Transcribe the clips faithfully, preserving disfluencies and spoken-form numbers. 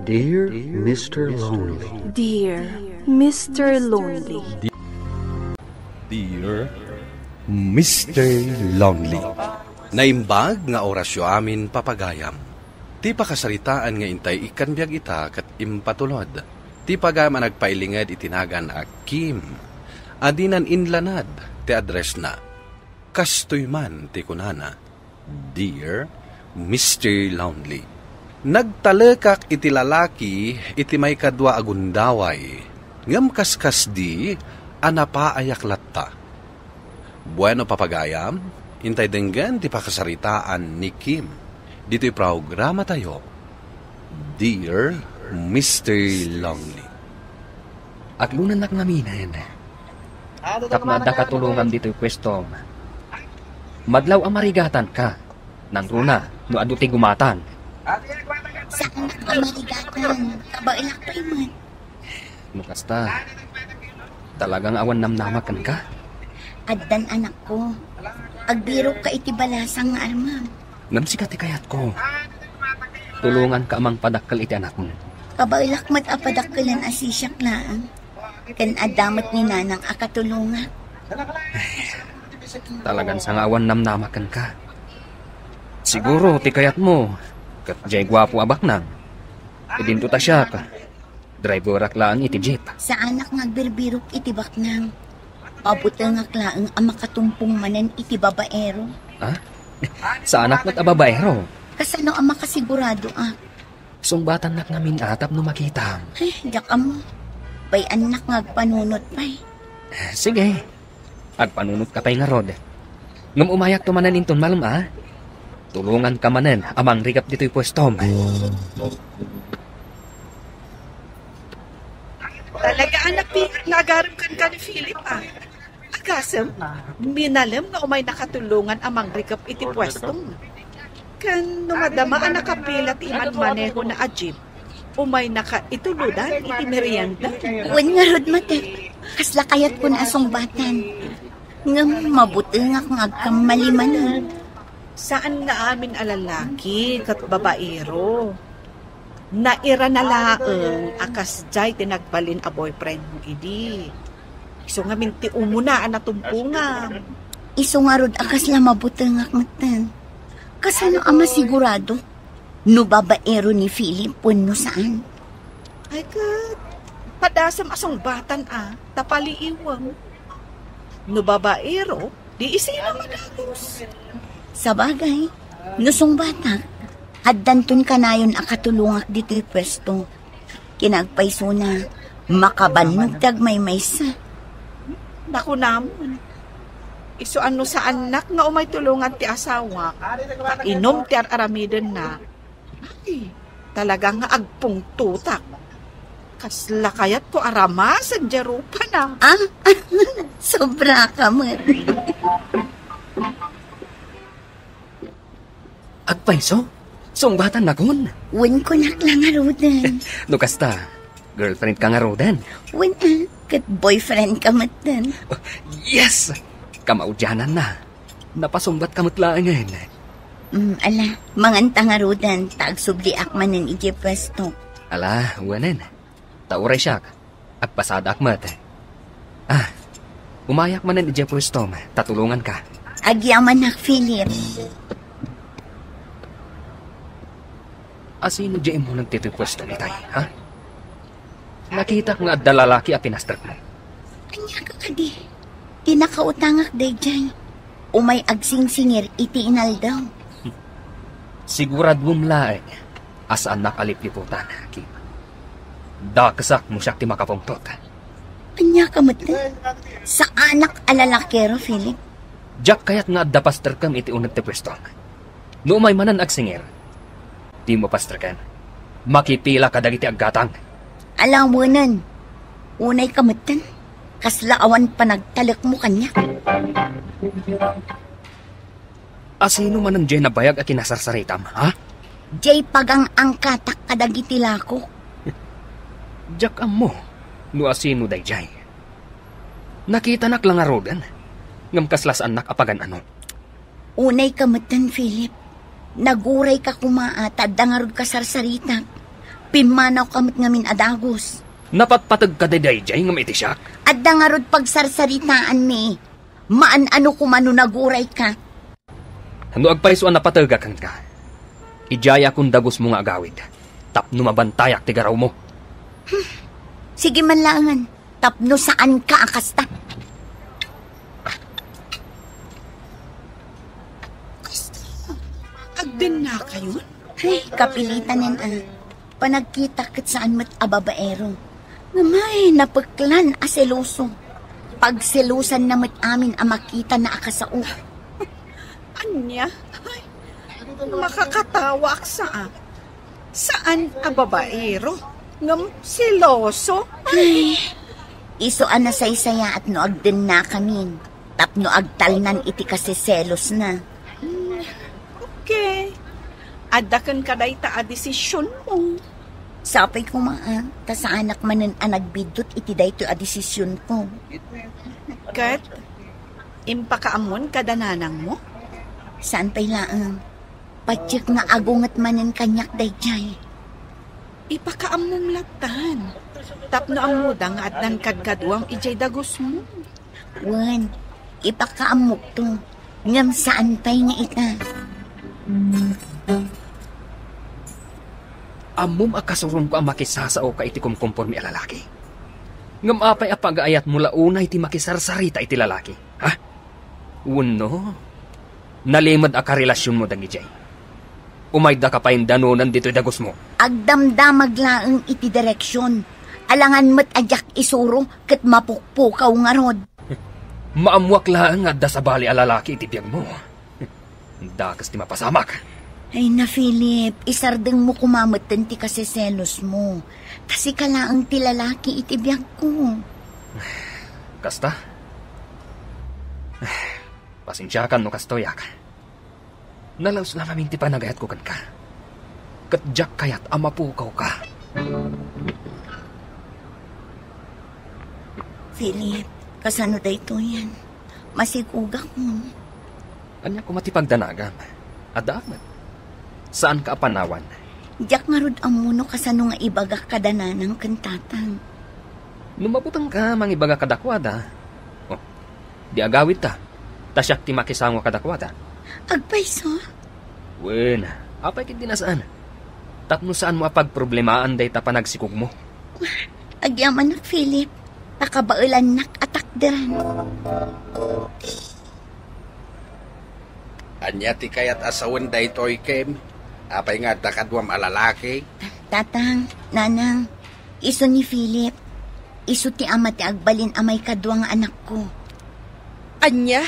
Dear Mister Lonely. Dear Mister Lonely. Dear Mister Lonely. Naimbag nga orasyo amin, papagayam. Ti pakasaritaan nga intay ikkan biag ita ket impatulod. Ti pagayam a nagpailinged iti nagan a Kim. A dinan inlanad ti addressna. Kastoy man ti kunana, "Dear Mister Lonely, nagtalekak iti lalaki iti maikadua a gundaway, ngem kaskasdi a napaayak latta." Bueno, papagayam, intay denggen ti pakasaritaan ni Kim ditoy programatayo, Dear Mister Lonely. Aglonannak ngaminen. Tapno adda katulongam ditoy puestom. Madlaw a marigatanka. Nangruna, no adu ti gumatan. Saan a marigatan. Kabaelak pay met. No kasta, talaga nga awan namnama kenka? Addan anakko. Agbirokka iti balasang nga armam. Ngem sika ti kayatko. Tulonganka a mangpadakkel iti anakmo. Kabaelak met a padakkelen a sisiak laeng. Ken adda met ni nanang a katulongak. Talagan sa nga awan namnama kenka. Siguro ti kayatmo, ket jay guapo a baknang. Idinto ta siak, driverak laeng iti jeep. Saanak nga agbirbirok iti baknang. Mabutengak laeng a makatumpong manen iti babaero. Ha? Saanak met a babaero? Kasano a makasiguradoak? Sungbatannak ngamin a tapno makitam. Ay, diak ammo. Bay-annak nga agpanunot pay. Sige. Agpanunotka pay ngarud. Ngem umayakto manen inton malem a. Tulonganka manen a mangrikep ditoy puestom. Talaga a napinget nga agarem kenka ni Philip a. Agasem, minalem nga umaynaka tulongan a mangrikep iti puestom. Ken no madama a nakapila ti imanmanehona a jeep, umaynaka itulodan iti merienda. Wen ngarud, Matek. Kasla kayatkon a sungbatan. Ngem mabutengak nga agkammali manen. Saan nga amin a lalaki ket babaero. Nairana laeng a kasdiay ti nagbalin a boyfriendmo idi. Isu ngamin ti umuna a natumpongam. Isu ngarud a kasla mabutengak metten. Kasano a masigurado no babaero ni Philip wenno saan? Ay, ket, padasem a sungbatan a, ta paliiwem. No babaero, di isina madagus. Sabagay, no sungbatak, addanton kanayon a katulongak ditoy puesto. Kinagpaysona, makabannog ti agmaymaysa. Nakunamon, isu a no saannak nga umay tulongan ti asawak, ta inum ti ar-aramidenna. Ay, talaga nga agpungtotak. Kasla kayatko a ramasen diay rupana. Ah, sobra ka met. Agpayso? Sungbatannakon? Wen, kunak la ngaruden. No kasta, girlfriend ka ngaruden? Wen, ah, ket boyfriend ka metten. Oh, yes! Kamaudiananna. Napasungbat ka met laengen. Mm, ala, manganta ngaruden, ta agsubliak manen idiay puesto. Ala, wenen. Ta uray siak, agpasadaak met. Ah, umayak manen idiay puestom, ta tulonganka. Agyamanak, Philip. Asino diay immuneg ditoy puestom itay, ha? Nakitak nga adda lalaki a pinastrekmo. Ania ka kadi? Ti nakautangak daydiay. Umay agsingsingir iti inaldaw. Siguraduem laeng a saannak a lipliputan, Kim. Dakesak no siak ti makapungtot. Ania ka met? Saanak a lalakero, Philip. Diak kayat nga adda pastrekem iti uneg ti puestom. No umay manen agsingir, dimo pastreken. Makipila kadagiti aggatang. Alawenen. Unay ka metten. Kasla awan panagtalekmo kaniak. Asino manen diay nabayag a kinasarsaritam, ha? Diay pagang-angkatak kadagiti lako. Diak ammo no asino daydiay. Nakitanak la ngaruden, ngem kasla saannak a pagan-ano. Unay ka metten, Philip. Naguray ka koma a ta adda ngarud kasarsaritak. Pimmanawka met ngamin a dagus. Napatpategka daydiay ngem iti siak? Adda ngarud pagsarsaritaanmi. Maan-ano koma no nagurayka. No agpayso a napategak kenka, idiayakon dagusmo nga agawid tapno mabantayak ti garawmo. Sige man laengen, tapno saanka a kasta. Agdennakayon? Ay, kapilitanen a. Panagkitak ket saan met a babaero. Ngem ay, napeklan a seloso. Pagselosanna met amin a makitana a kasao. Ania? Ay, makakatawa ak sa a. Saan a babaero? Ngem seloso? Ay, isu a nasaysayaat no agdennakamin tapno agtalnan iti kaseselosna. Hmm, okay. Adda kenka dayta a desisionmo. Sapay koma a, ta saanak manen a nagbiddut iti daytoy a desisionko. Ket, impakaammon kada nanangmo? Saan pay laeng. Patiek nga agunget manen kaniak daydiay. Ipakaammom lattan. Tapno ammoda nga addan kadkaduam idiay dagusmo. Wen, ipakaammokto. Ngem saan pay nga ita. Ammom a kasurongko a makisasaoka iti kumkumporme a lalaki. Ngem apay a pagaayatmo la unay ti makisarsarita iti lalaki? Ha? Wenno, nalimed a karelasionmo dagidiay? Umaydaka pay danonen ditoy dagusmo. Agdamdamag laeng iti direksion. Alangan met a diak isuro ket mapukpukaw ngarud. Maammoak laeng nga adda sabali a lalaki iti biagmo. Dakes ti mapasamak. Ay na, Philip, isardengmo koma metten ti kaseselosmo. Ta sika laeng ti lalaki iti biagko. Kasta? Pasensiakan no kastoyak. Nalaus la ngamin ti panagayatko kenka. Ket diak kayat a mapukawka. Philip, kasano daytoyen? Masigugakon. Ania koma ti pagdanagam? Addaak met. Saanka a panawan. Diak ngarud ammo no kasano nga ibagak kada nanang ken tatang. No mabutengka, mangibaga kadakuada. Oh, di agawidta, ta siak ti makisango kadakuada. Agpayso? Wen, apay ketdi a saan? Tapno saanmo a pagproblemaan dayta panagsikogmo. Agyamanak, Philip. Pakabaelannak a takderan. Ania ti kayat a sawen daytoy, Kim? Apay nga adda kaduam a lalaki? Tatang, nanang, isu ni Philip. Isu ti ama ti agbalin a maikadua nga anakko. Ania?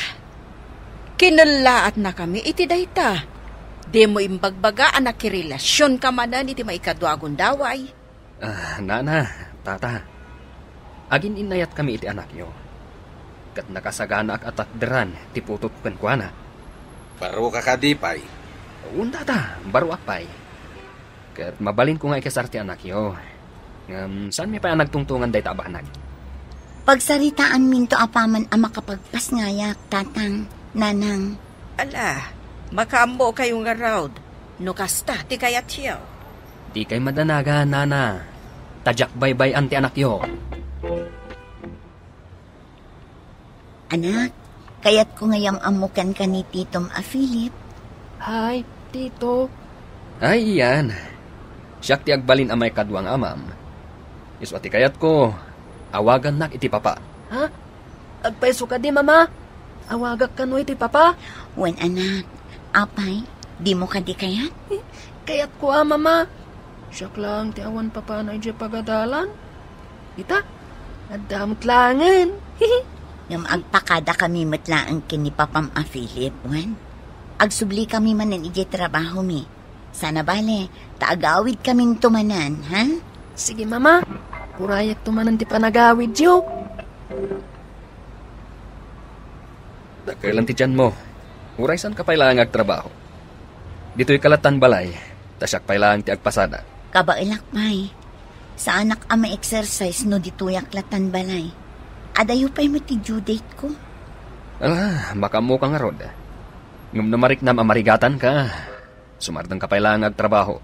Kinellaatnakami iti dayta. Dimo imbagbaga a nakirelasionka manen iti maikadua a gundaway. Ah, nana, tata. Agin-innayatkami iti anakyo. Ket nakasaganaak a takderan ti putotko kenkuana. Baroka kadi pay? Wen, tata, baroak pay. Ket mabalinko nga ikasar ti anakyo. Ngem saanmi pay a nagtungtongan dayta a banag. Pagsaritaanminto apaman a makapagpasngayak, tatang, nanang. Ala, makaammokayo ngarud no kasta ti kayatyo. Dikay madanagan, nana. Ta diak baybay-an ti anakyo. Anak, kayatko nga yam-ammo kenka ni titom a Philip. Hi, tito. Ay, iyan. Siak ti agbalin a maikadua nga amam. Isu a ti kayatko, awagannak iti papa. Ha? Agpayso kadi, mama? Awagak kano iti papa? Wen, anak. Apay, dimo kadi kayat? Kayatko a, mama. Siak laeng ti awan papana idiay pagadalan. Ita, adda met laengen. Ngem agpakadakami met laeng ken ni papam a Philip, wen? Agsublikami manen idiay trabahomi. Saan a bale, ta agawidkaminto manen, ha? Sige, mama. Urayekto manen ti panagawidyo. Dakelen ti tianmo. Uray saanka pay laeng agtrabaho. Ditoyka lattan balay, ta siak pay laeng ti agpasada. Kabaelak pay. Saanak a ma-exercise no ditoyak lattan balay. Adayo pay met ti due date ko. Ala, makaammoka ngarud. Ngem no mariknam a marigatanka, sumardengka pay laeng agtrabaho.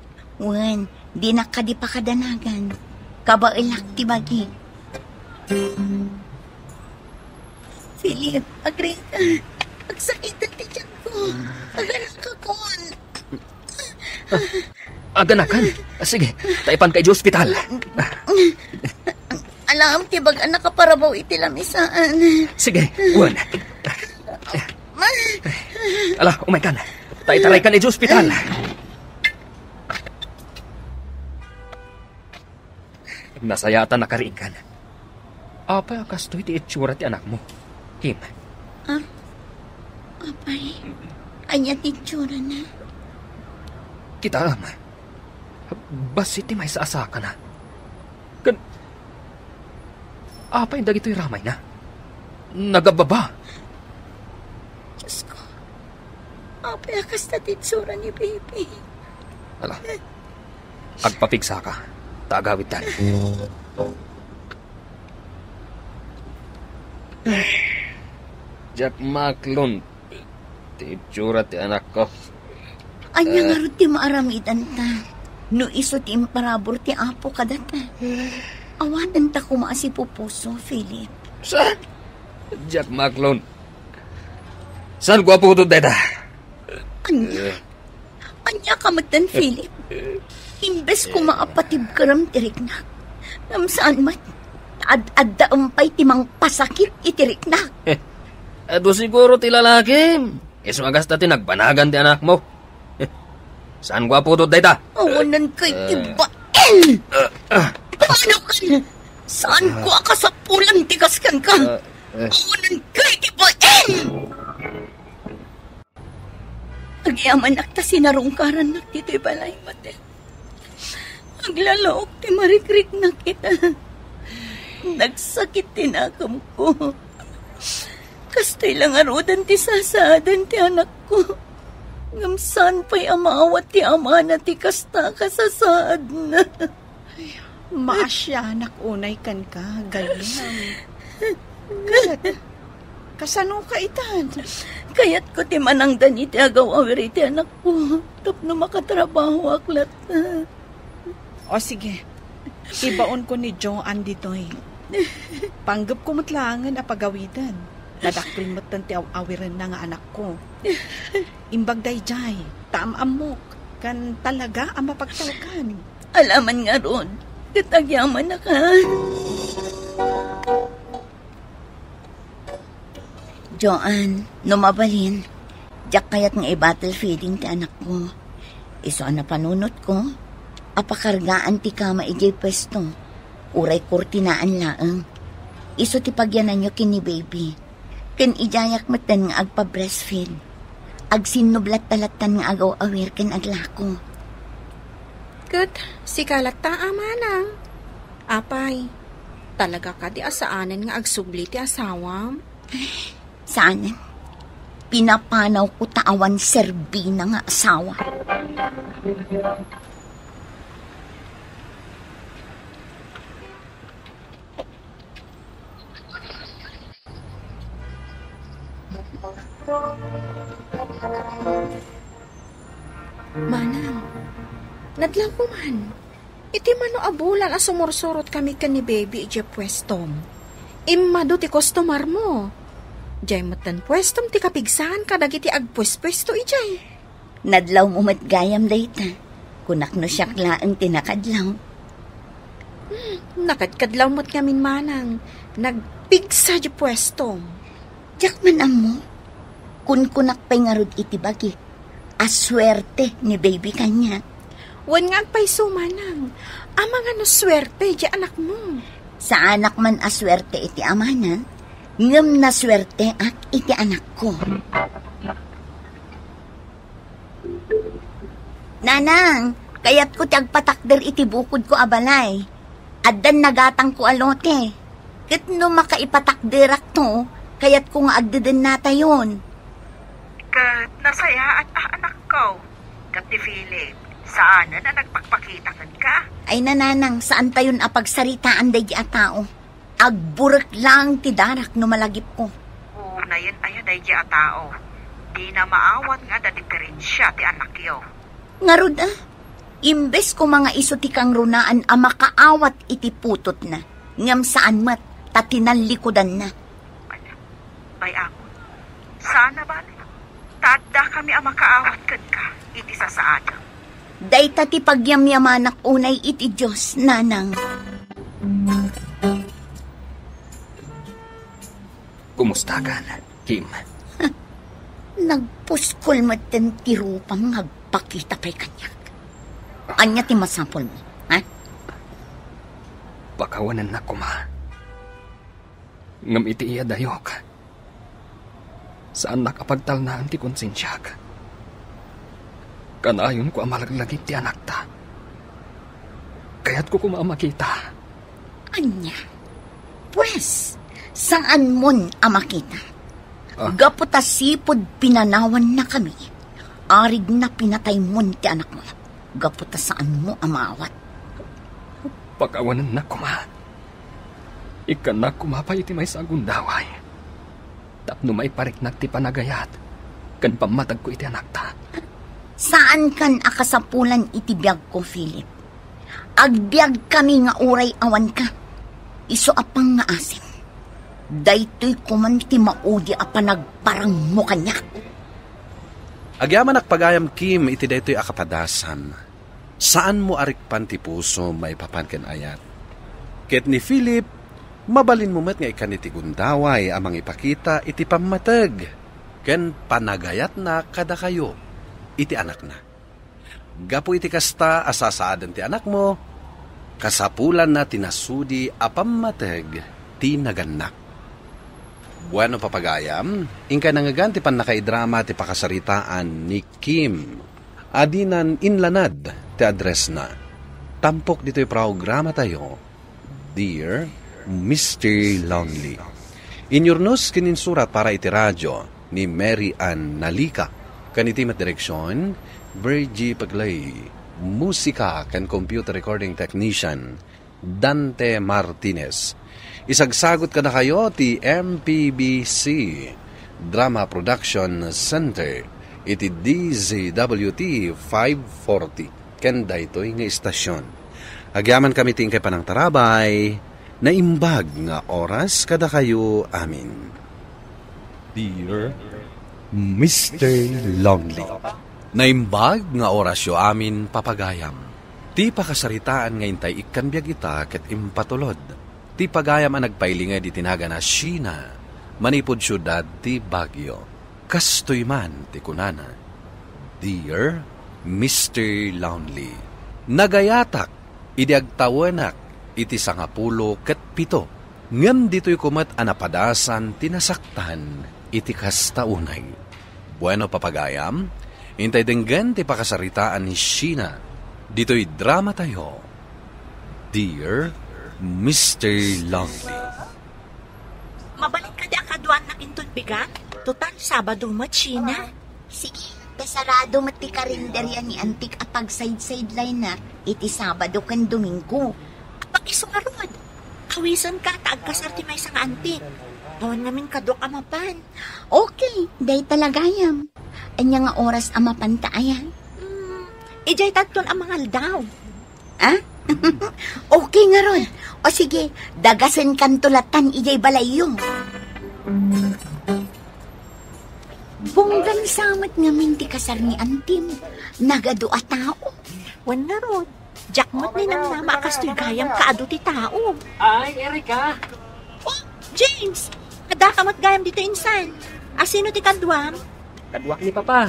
Wen, dinak kadi pakadanagan. Kabaelak ti bagi. Philip, agriingka. Agsakitan ti tiyanko. Aganakakon. Aganakan? Sige, ta ipanka idiay ospital. Alam ti baga nakaparabaw iti lamisaan. Sige, wen. Ala, umaykan. Ta itaraykan idiay ospital. Nasayaat a nakariingkan. Apay a kastoy ti itsura ti anakmo, Kim? Ah? Apay, ania ti itsurana? Kitaem. Bassit ti maysa a sakana. Ken, apay dagitoy ramayna? Nagabbaba. Diyos ko, apay a kasta ti itsura ni baby? Ala, agpapigsaka, ta agawidtan. Diak maaklon ti itsura ti anakko. Ania ngarud ti maaramidanta no isu ti imparabur ti Apo kadata? Awanenta koma a sipupuso, Philip. Sa? Diak maaklon. Saan ko a pudot dayta? Ania? Ania ka metten, Philip? Imbes koma a patibkerem ti riknak, ngem saan met, ad-addaem pay ti mangpasakit iti riknak. Adu siguro ti lalakim. Isu a kasta ti nagbanagan ti anakmo. Saan ko a pudot dayta? Awanen kay ti bain! Paano kan? Saan ko a kasapulan ti kaskan ka? Awanen kay ti bain! Agyamanak ta sinarungkarannak ditoy balay, Matet. Aglalaok ti marikriknak ita. Nagsakit ti nakemko. Kastoy la ngaruden ti sasaaden ti anakko. Ngem saan pay a maawat ti amana ti kasta a kasasaadna. Ay, maasianak unay kenka, gayyem. Ket, kasano ka itan? Kayatko ti manangdan iti agaw-awir iti anakko tapno makatrabahoak latta. O sige, ibaonko ni Joan ditoy. Panggepko met laengen a pagawiden. Nadakkel metten ti aw-awirenna nga anakko. Imbag daydiay, ta am-ammok, ken talaga a mapagtalkan. Alaman ngarud, ket agyamanak. Joan, no mabalin, diak kayat nga i-bottle feeding ti anakko. Isu a napanunotko, a pakargaan ti kama idiay puesto, uray kurtinaan laeng. Isu ti pagyananyo ken ni baby. Ken idiayak metten nga agpa-breastfeed. Agsinnublat ta lattan nga agaw-awir ken aglako. Ket sika latta a manang. Apay, talaga kadi a saanen nga agsubli ti asawam? Saanen. Pinapanawko ta awan serbina nga asawa. Manang, nadlawko man. Iti mano a bulan a sumursurot kami ken ni baby idiay puestom. Immadu ti customer mo. Diay metten puestom ti kapigsaan kadagiti agpuespuesto idiay. Nadlawmo met gayam dayta. Kunak no siak laeng ti nakadlaw. Hmm, nakadkadlaw met ngamin manang. Nagpigsa di puestom. Diak man ammo. Kunkunak pay ngarud iti bagik a suerte ni baby kaniak. Wen nga agpayso manang. Amangan no suerte di anakmo. Saanak man a suerte iti amana, ngem nasuerteak iti anakko. Nanang, kayatko ti agpatakder iti bukodko a balay. Addan nagatangko a lote. Ket no makaipatakderakto, kayatko nga agdedennatayon. Ket nasayaat a anakko. Ket ni Philip, saanen a nagpakpakita kenka? Ay, nanang, saantayon a pagsaritaan daydi a tao. Agburek laeng ti darak no malagipko. Unayen aya daydi a tao? Dina maawat nga adda diferensia ti anakyo. Ngarud a, Imbes koma nga isu ti kangrunaan a makaawat iti putotna, ngem saan met ta tinallikudanna. Ania, bay-am, saan a bale. Ta addakami a makaawat kenka iti sasaadem. Dayta ti pagyamyamanak unay iti Dios, nanang. Kumustakan, Kim? Nagpuskol metten ti rupam nga agpakita pay kaniak. Ania ti masapulmo, ha? Pakawanennak koma. Ngem iti iyadayok, saannak a pagtalnaen ti konsensiak. Kanayonko a malaglagip ti anakta. Kayatko koma a makita. Ania? Pues, saanmon a makita. Ah. Gapu ta sipud pinanawannakami, arigna pinataymon ti anakmo. Gapu ta saanmo a maawat. Pakawanennak koma. Ikkannak koma pay iti maysa a gundaway tapno maipariknak ti panagayat ken pammatagko iti anakta. Saankan a kasapulan iti biagko, Philip. Agbiagkami nga uray awanka. Isu a pangngaasim. Daytoy koman ti maudi a panagparangmo kaniak. Agyamanak pagayam, Kim, iti daytoy a kapadasan. Saanmo a rikpan ti pusom maipapan ken ayat. Ket ni Philip, mabalinmo met nga ikkan iti gundaway a mangipakita iti pammateg ken panagayatna kadakayo iti anakna. Gapu iti kasta a sasaaden ti anakmo, kasapulanna ti nasudi a pammateg ti nagannak. Bueno, papagayam, inkay nangngegan ti pannakaidrama ti pakasaritaan ni Kim. Adinan inlanad ti addressna. Tampok ditoy programatayo, Dear Mister Lonely. Inyurnos ken insurat para iti radio ni Mary Ann Nalica. Ken iti met direksion, Virgie Pegley. Musika ken computer recording technician, Dante Martinez. Isagsagot kadakayo ti M P B C Drama Production Center iti D Z W T five forty ken daytoy nga istasion. Agyamankami ti inkay panangtarabay, naimbag nga oras kadakayo amin. Dear Mister Lonely. Naimbag nga orasyo amin, papagayam. Ti pakasaritaan nga intay ikkan biag ita ket impatulod. Ti pagayam a nagpailinged iti nagan a Sheena, manipud siudad ti Baguio. Kastoy man ti kunana, Dear Mister Lonely, nagayatak idi agtawenak iti sangapulo ket pito, ngem ditoy ko met a napadasan ti nasaktan iti kasta unay. Bueno, papagayam, intay denggen ti pakasaritaan ni Sheena ditoy dramatayo, Dear Mister Lonely. Mabalin kadi a kaduannak inton bigat? Total, Sabado met, Sheena. Sige, ta sarado met ti karinderya ni Antik a pagsaydsaydlayna iti Sabado ken Domingo. Apag isu ngarud. Awisenka ta agkasar ti maysa nga Antik. Awan ngamin kaduak a mapan. Okay, dayta la gayam. Ania nga oras a mapanta aya? Hmm, idiay tadton a mangaldaw. Ah? Okay ngarud. O sige, dagasenkanto latan idiay balayyo. Bonggan sa met ngamin ti kasar ni Antim. Nagadu a tao. Wen ngarud, diak met ninamnama a kastoy gayam kaadu ti tao. Ay, Erika! Oh, James! Addaka met gayam ditoy insan. A sino ti kaduam? Kaduak ni Papa.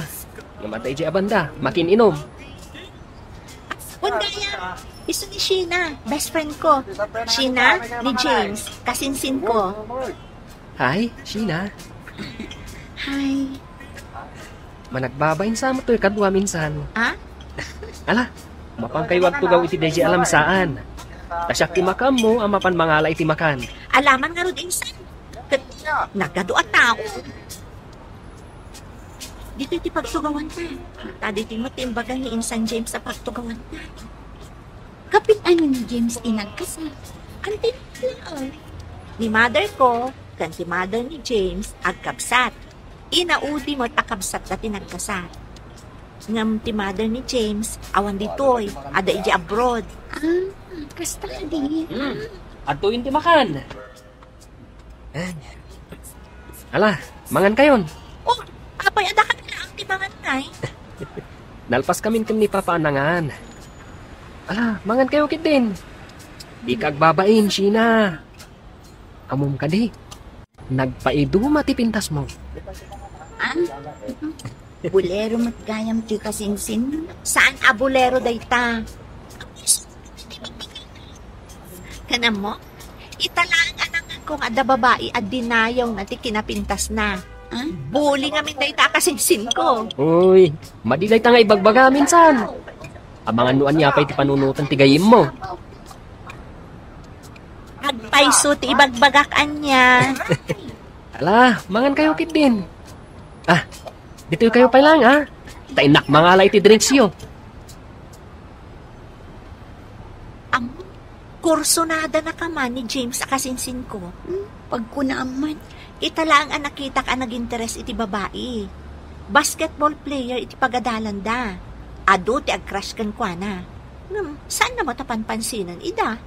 Ngem adda idiay a banda, makin-inom. Wen gayam, isu ni Sheena, best friend ko. Sheena, ni James, kasinsin ko. Hi, Sheena. Hi. Managbabain sa met toy kaduam insan. Ah? Ala, mapankayo agtugaw iti daydiay a lamsaan. Ta siak ti makaammo a mapan mangala iti makan. Alaman ngarud insan. Ket nagadu a tao. Ditoy ti pagtugawanta. Ta ditoy met ti imbaga ni Insan James a pagtugawanta. Kapit-ano ni James ti nagkasar? Anti laeng. Ni mother ko, ken ti mother ni James, agkabsat. Inaudi met a kabsatda ti nagkasar. Ngem ti mother ni James, awan ditoy, adda idiay abroad. Ah, kasta kadi. Hmm. Adtoyen ti makan. Ala, mangan kayon. Oh, apay, adda kami laeng ti mangan, Nay? Nalpas kamin ken ni Papa a nangan. Ala, mangan kayo ketdin. Dika agbabain, Sheena. Ammom kadi, nagpaiduma ti pintasmo. Ah? Bolero met gayam ti kasinsin. Saan a bolero dayta? Ken ammo, ita laeng a nanganko nga adda babai a dinayawna ti kinapintasna. Ah? Buli ngamin dayta a kasinsinko. Uy, madi dayta nga ibagbaga minsan. Amangan no ania pay ti panunoten ti gayyemmo. Agpayso ti ibagbagak ania. Ala, mangan kayo ketdin. Ah, ditoy kayo pay laeng, ah. Ta innak mangala iti drinksyo. Am, kursunada na ka man ni James a kasinsinko. Hmm, pagkunaam man. Ita laeng a nakitak a naginteres iti babai. Basketball player iti pagadalanda. Adu ti agcrush kenkuana. Ngem, saan na met a panpansinen ida.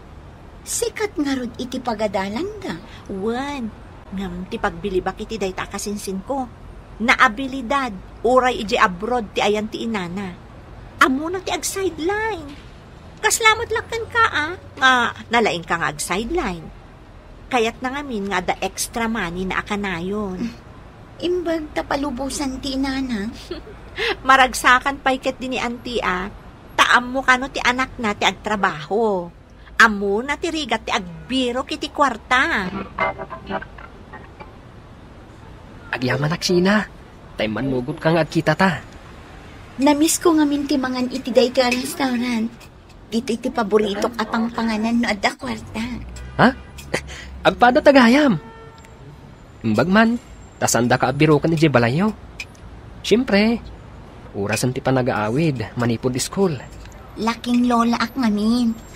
Sikat ngarud iti pagadalanda. Wen, ngem ti pagbilibak iti dayta a kasinsinko, naabilidad, uray idiay abroad ti ayan ti inana. Ammona ti agsideline. Kasla met la kenka, a, nga nalaingka nga agsideline. Kayatna ngamin nga adda extra money-na a kanayon. Imbag ta palubosan ti inana. Maragsakan pay ketdi ni auntie, a, ta ammo kano ti anakna ti agtrabaho. Ammona ti rigat ti agbirok iti kuarta. Agyamanak, Sheena. Ta immannugotka nga agkitata. Namisko ngamin ti mangan iti daytoy a restaurant. Ditoy ti paboritok a pangpanganan no adda kuarta. Ha? Agpada ta gayam. Imbag man, ta saandaka a biroken idiay balayyo. Siempre, orasen ti panagaawid manipud school. Laking lolaak ngamin.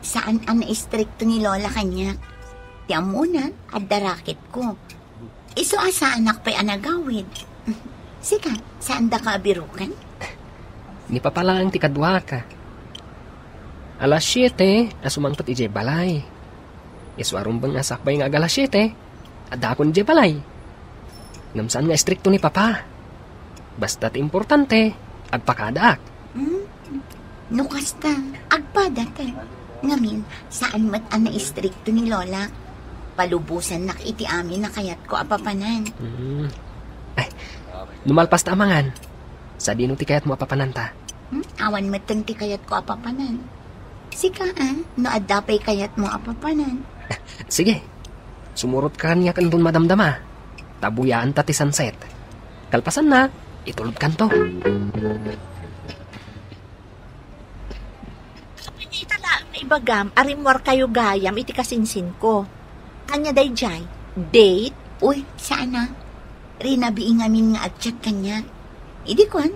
Saan a naistrikto ni lola kaniak. Ti ammona, adda racketko. Isu a saanak pay a nagawid. Sika, saandaka a biroken? Ni Papa laeng ti kaduak. Alas siete a sumangpet idiay balay. Isu a rumbeng a sakbay nga ag-alas siete, addaakon idiay balay. Ngem saan nga istrikto ni Papa. Basta ti importante, agpakadaak. Hmm? No kasta, agpadata. Ngamin, saan met a naistrikto ni Lola. Palubosannak iti amin a kayatko a papanan. Hmm. Ay, no malpasta a mangan, sadino ti kayatmo a papananta? Hmm? Awan metten ti kayatko a papanan. Sika, a, no adda pay kayatmo a papanan. Sige. Sumurotka kaniak inton madamdama. Ta buyaanta ti sunset. Kalpasanna, itulodkanto. Apay dayta laeng nga ibagam a rimmuarkayo gayam iti kasinsinko. Ania daydiay? Date? Uy, saan a. Rinabii ngamin nga agchat kaniak. Idi kuan,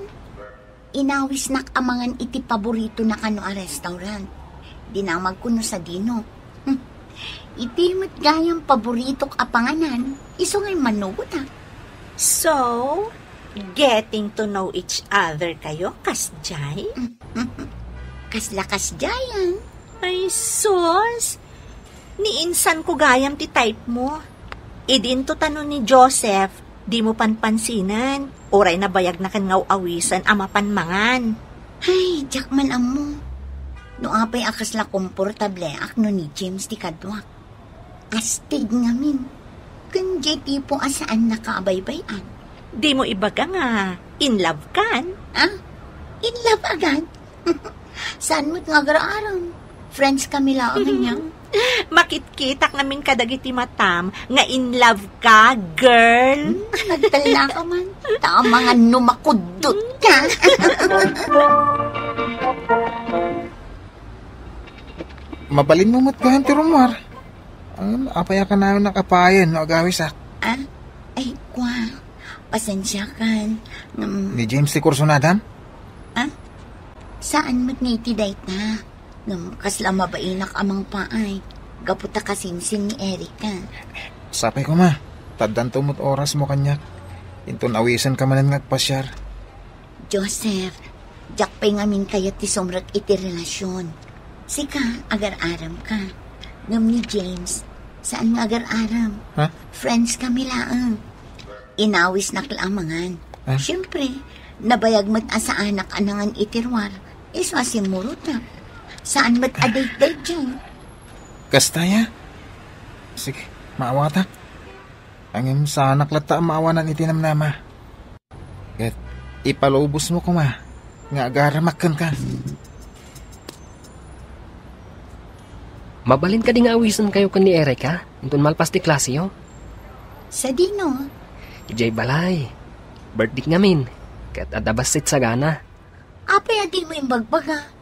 inawisnak a mangan iti paboritona kano a restaurant. Dinamagko no sadino. Hmm. Iti met gayam paboritok a panganan, isu nga immannugotak. So, getting to know each other kayo, kasdiay? Kasla kasdiayan? Ay, sus! Ni insanko gayam ti type mo. Idinto ta no ni Joseph, dimo panpansinen, uray nabayagna ken nga aw-awisen a mapan mangan. Ay, diak man ammo. No apay a kasla komportableak no ni James ti kaduak. Astig ngamin. Ken diay tipo a saannaka a baybay-an. Dimo ibaga nga in love kan? Ah? In love agad? Saan met nga agar-aram? Friends kami laeng ania. Makitkitak ngamin kadagiti matam nga in love ka, girl. Hmm, nagtallaka man. Ta amangan no makuddot ka. Mabalinmo met gayam ti rummuar. Ngem, apay a kanayon a kapayen no agawisak? Ah? Ay, kua. Pasensiakan. Ngem, ni James ti kursunadam? Ah? Saan met nga iti dayta? Ngem, kasla mabainak a mangpaay. Gapu ta kasinsin ni Erica. Sapay koma, ta addanto met orasmo kaniak. Inton awisenka manen nga agpasiar. Joseph, diak pay ngamin kayat ti sumrek iti relasyon. Sika, agar-aramka. Ngem ni James, saan nga agar-aram. Ha? Friends kami laeng. Inawisnak la amangan. Ah? Siyempre, nabayag met a saanak a nangan iti ruar, isu a simmurotnak. Saan met a date-date diay. Kasta ya? Sige, maawatak. Ngem saanak latta a maawanan iti namnama. Ket ipalubosmo koma nga agaramak kenka. Mabalin kadi nga awisenkayo ken ni Erika inton malpas ti klaseyo? Sadino? Idiay balay. Birthday ngamin. Ket adda bassit sagana. Apay a dimo imbagbaga?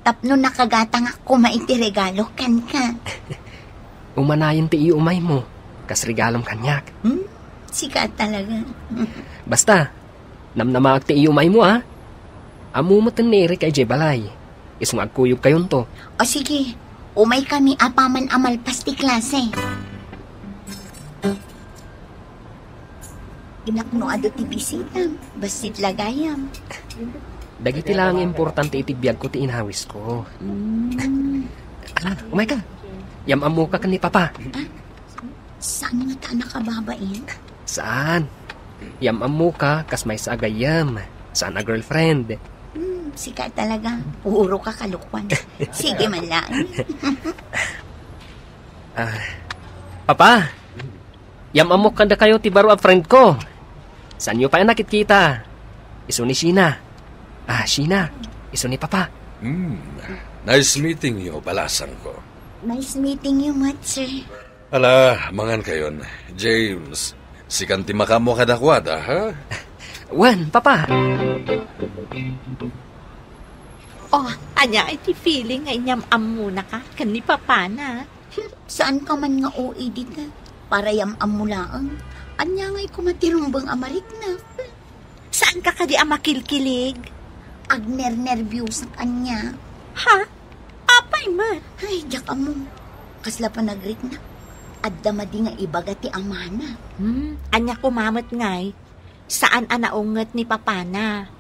Tapno nakagatangak koma iti regalo kenka. Umanayon ti iyumaymo, kas regalom kaniak. Hmm? Sika talaga. Basta, namnamaak ti iyumaymo, a? Ammo met ni Erika idiay balay. Isu nga agkuyogkayonto. O sige, umaykami apaman a malpas ti klase. Inakno adu ti bisitam, bassit la gayam. Dagiti la nga importante iti biagko ti inawisko. Mm. Ala, umayka. Yam-ammoka ken ni Papa. Ah? Saan nga ta nakababain? Saan? Yam-ammoka kas maysa a gayyem. Saan a girlfriend. Hmm, sika talaga. Puro ka kalokoan. Sige man lang. Ah, Papa, yam-ammok kadakayo ti baro a friend ko. Saanyo pay a nakitkita? Isu ni Sheena. Ah, Sheena, isu ni Papa. Hmm, nice meeting you, balasang ko. Nice meeting you, met, sir. Ala, mangan kayon. James, sikan ti makaammo kadakuada, ha? Wen, Papa. Oh, ania iti feeling nga inyam-ammonaka ken ni Papana? Saanka man nga O A dita. Para yam-ammo laeng. Ania ngay koma ti rumbeng a mariknak? Saanka kadi a makilkilig? Agnernerbiosak ania. Ha? Apay met? Ay, diak ammo. Kasla panagriknak. Adda madi nga ibaga ti amana. Hmm, ania koma met ngay? Saan a naunget ni Papana.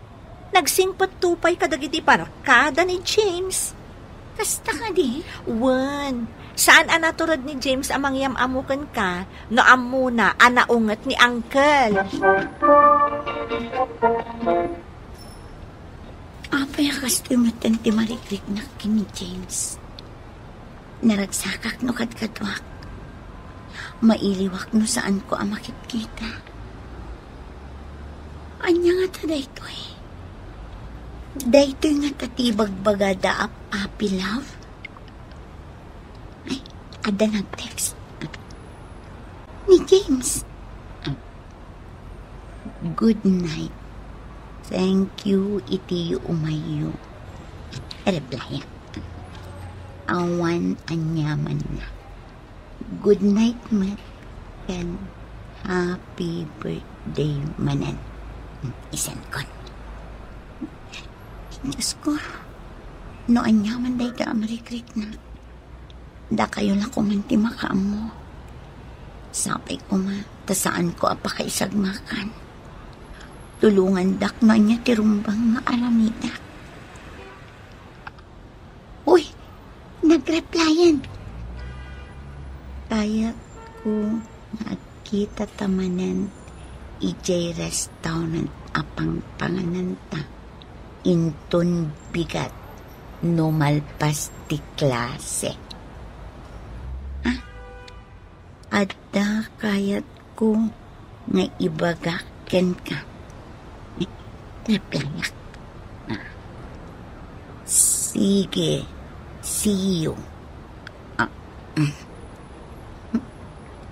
Nagsingpetto pay kadagiti barkada ni James. Kasta kadi? Wen, saan a natured ni James a mangyam-ammo kenka no ammona a naunget ni Uncle. Apay a kastoy metten ti marikriknak ken ni James? Naragsakak no kadkaduak. Mailiwak no saanko a makitkita. Ania ngata daytoy? Daytoy ngata ti ibagbagada a puppy love? Ay, adda nag-text. Ni James. Good night. Thank you iti yumayyo. Reply. Awan aniamanna. Good night met ken happy birthday manen. Isendkon. Diyos ko, no aniaman dayta a marikriknak. Dakayo la koman ti makaammo. Sapay koma ta saanko a pakaisagmakan. Tulongandak no ania ti rumbeng nga aramidak. Uy, nagreplyan. Kayatko nga agkitata manen idiay restaurant a pangpangananta. Inton bigat no malpas ti klase. Ah, adda kayatko nga ibagak kenka. Replyak. Ah. Sige, see you. Ah, mm.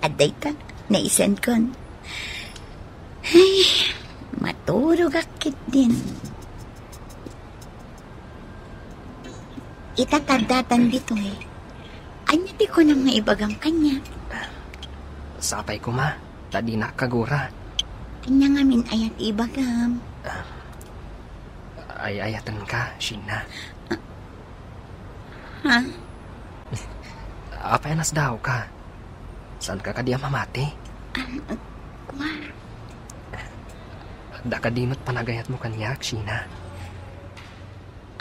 Adda ita, naisendkon. Ay, maturogak ketdin. Ita ta addatan ditoy. Ania ti kunam nga ibagam kaniak? Sapay koma, ta dinak kagura. Ania ngamin aya ti ibagam? Ay-ayatenka, Sheena. Ha? Apay a nasdaawka? Saanka kadi a mamati? Ah, kua. Adda kadi met panagayatmo kaniak, Sheena?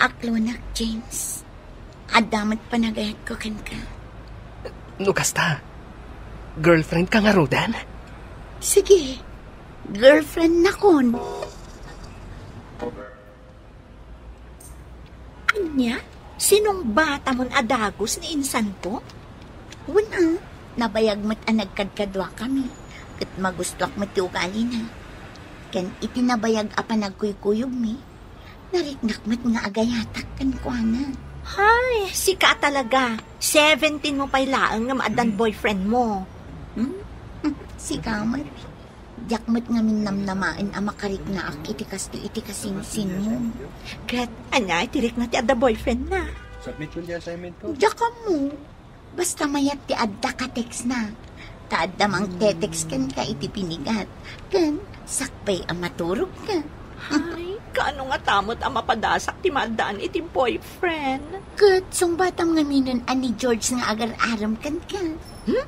Aklonak, James. Adda met panagayatko kenka. No kasta, girlfriendka ngaruden? Sige, girlfriendnakon. Ania? Sinungbatamon a dagus ni insanko? Wen a, nabayag met a nagkadkaduakami, ket magustoak met ti ugalina. Ken iti nabayag a panagkuykuyogmi, nariknak met nga agayatak kenkuana. Hay, sika talaga. Seventeen mo pay laeng nga maaddan boyfriend mo. Hmm? Sika met. Diak met ngamin namnamaen a makariknaak iti kastoy iti kasinsinmo. Ket ania iti rikna ti adda boyfriendna? Submit ko di assignment ko. Diak ammo. Basta mayat ti adda ka-textna. Ta adda mangte-text kenka iti pinigat. Ken sakbay a maturogka. Ay, kaano ngata met a mapadasak ti maaddaan iti boyfriend? Ket sungbatam ngaminen a ni George nga agar-arem kenka. Hmm?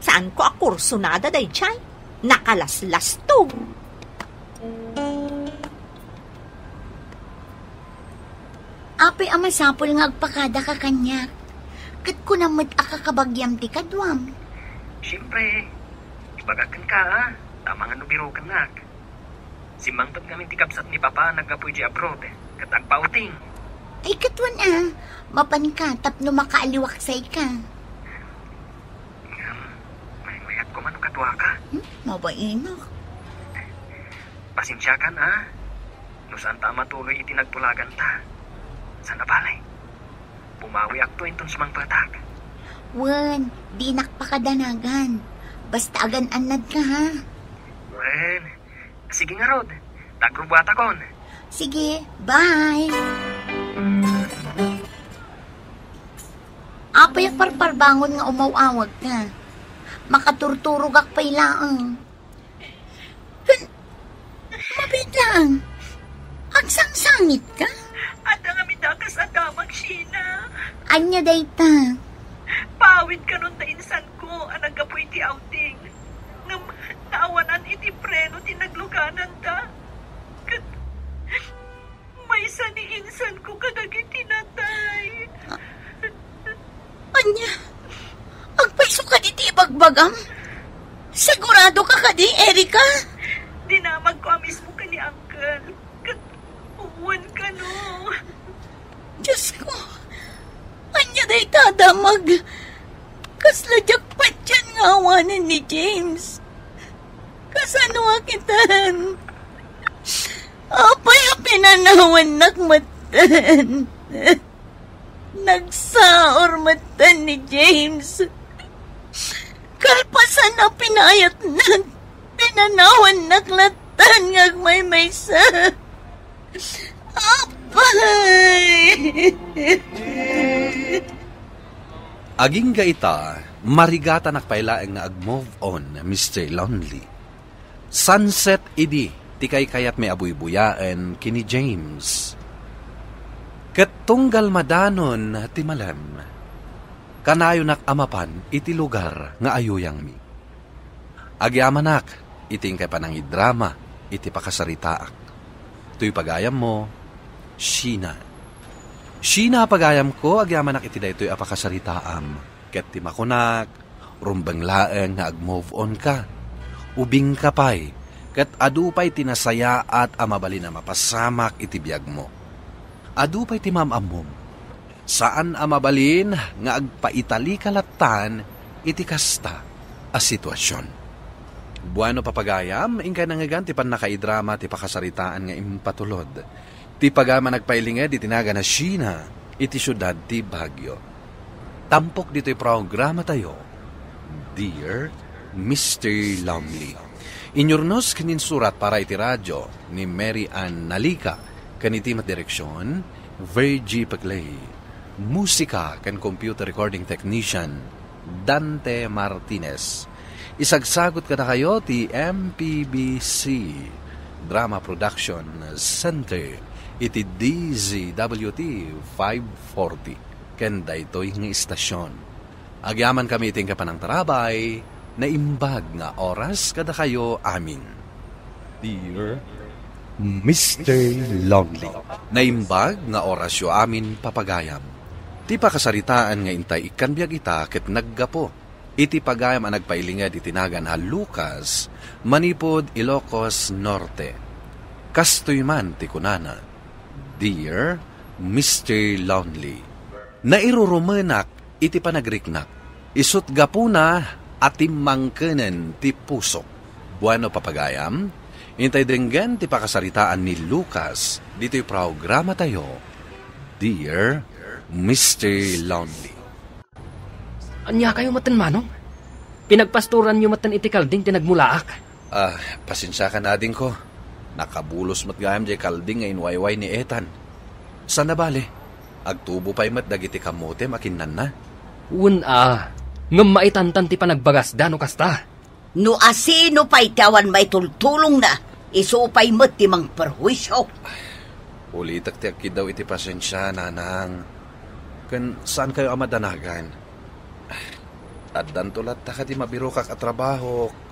Saanko a kursunada daydiay? Nakalaslasto. Apay a masapul nga agpakadaka kaniak? Ket kunam met a kakabagiam ti kaduam. Siempre, ibagak kenka, a, ta amangan no birokennak. Simmangpet ngamin ti kabsat ni Papa naggapu idiay abroad, ket agpa-outing. Ay, ket wen a, mapanka tapno makaaliwaksayka. Ngem, maymayat koma no kaduaka. Hmm? Mabainak. Pasensiakan, a. No saanta a matuloy iti nagtulaganta, saan a bale. Bumawiakto inton sumangpetak. Wen, dinak pakadanagan. Basta agan-annadka, ha? Wen, sige ngarud. Tagrubuatakon. Sige, bye. Apay a parparbangon nga umaw-awagka? Makaturturogak pay laeng. Ken, mabiit laeng. Agsangsangitka? Adda ngamin dakas a damag, Sheena. Ania dayta? Paawid kanon ta insanko a naggapu iti outing. Ngem naawanan iti preno ti naglugananta. Ket maysa ni insanko kadagiti natay. Ania? Agpayso kadi ti ibagbagam? Sigurado ka kadi, Erica? Dinamagko a mismo ken ni Uncle. Ket wen kano. Diosko, ania dayta a damag? Kasla diak patien nga awanen ni James. Kasano a kitan? Apay a pinanawannak metten? Nagsaor metten ni James. Kalpasan a pinayatna, pinanawannak latta nga agmaymaysa. Apay! Agingga ita, marigatanak pay laeng nga ag-move on, Mister Lonely. Sunset idi ti kaykayatmi a buybuyaen ken ni James. Ket tunggal madanon ti malem, kanayonak a mapan iti lugar nga ayuyangmi. Agyamanak iti inkay panangidrama iti pakasaritaak. Toy pagayammo, Sheena. Sheena a pagayamko, agyamanak iti daytoy a pakasaritaam. Ket ti makunak, rumbeng laeng nga ag-move on ka. Ubingka pay, ket adu pay ti nasayaat a mabalin a mapasamak iti biagmo. Adu pay ti maam-ammom. Saan a mabalin nga agpaitalika lattan iti kasta a situasion. Bueno, papagayam, inkay nangngegan ti pannakaidrama ti pakasaritaan nga impatulod ti pagayam a nagpailinged iti nagan a Sheena iti siudad ti Baguio. Tampok ditoy programatayo, Dear Mister Lumley. Inyurnos ken insurat para iti radio ni Mary Ann Nalica, ken iti met direksion, Virgie Peclay. Musika ken computer recording technician, Dante Martinez. Isagsagut kadakayo ti M P B C Drama Production Center iti D Z W T five forty ken daytoy nga istasion. Agyamankami iti inkay panangtarabay, naimbag nga oras kadakayo amin. Dear Mister Lonely. Naimbag nga orasyo amin, papagayam. Ti pakasaritaan nga intay ikkan biag ita ket naggapu iti pagayam a nagpailinged iti nagan a Lucas manipud Ilocos Norte. Kastoy man ti kunana, "Dear Mister Lonely, nairurumenak iti panagriknak. Isut' gapuna a timmangkenen ti pusok." Bueno, papagayam, intay denggen ti pakasaritaan ni Lucas ditoy programatayo, Dear Mister Lonely. Ania kayo metten, Manong? Pinagpastoranyo metten iti kalding ti nagmulaak. Ah, pasensiakan, adingko. Nakabulos met gayam jay kalding nga inwayway ni Ethan. Sana bale, agtubo pay met dagiti kamotem a kinnanna. Wen a, ngem maitantan ti panagbagasda no kasta. No asino pay ti awan maitultulongna, isu pay met ti mangperhuisio. Ulitek ti agkiddaw iti pasensia, nanang. Ken saan kayo a madanagan? Addanto latta kadi mabirokak a trabahok?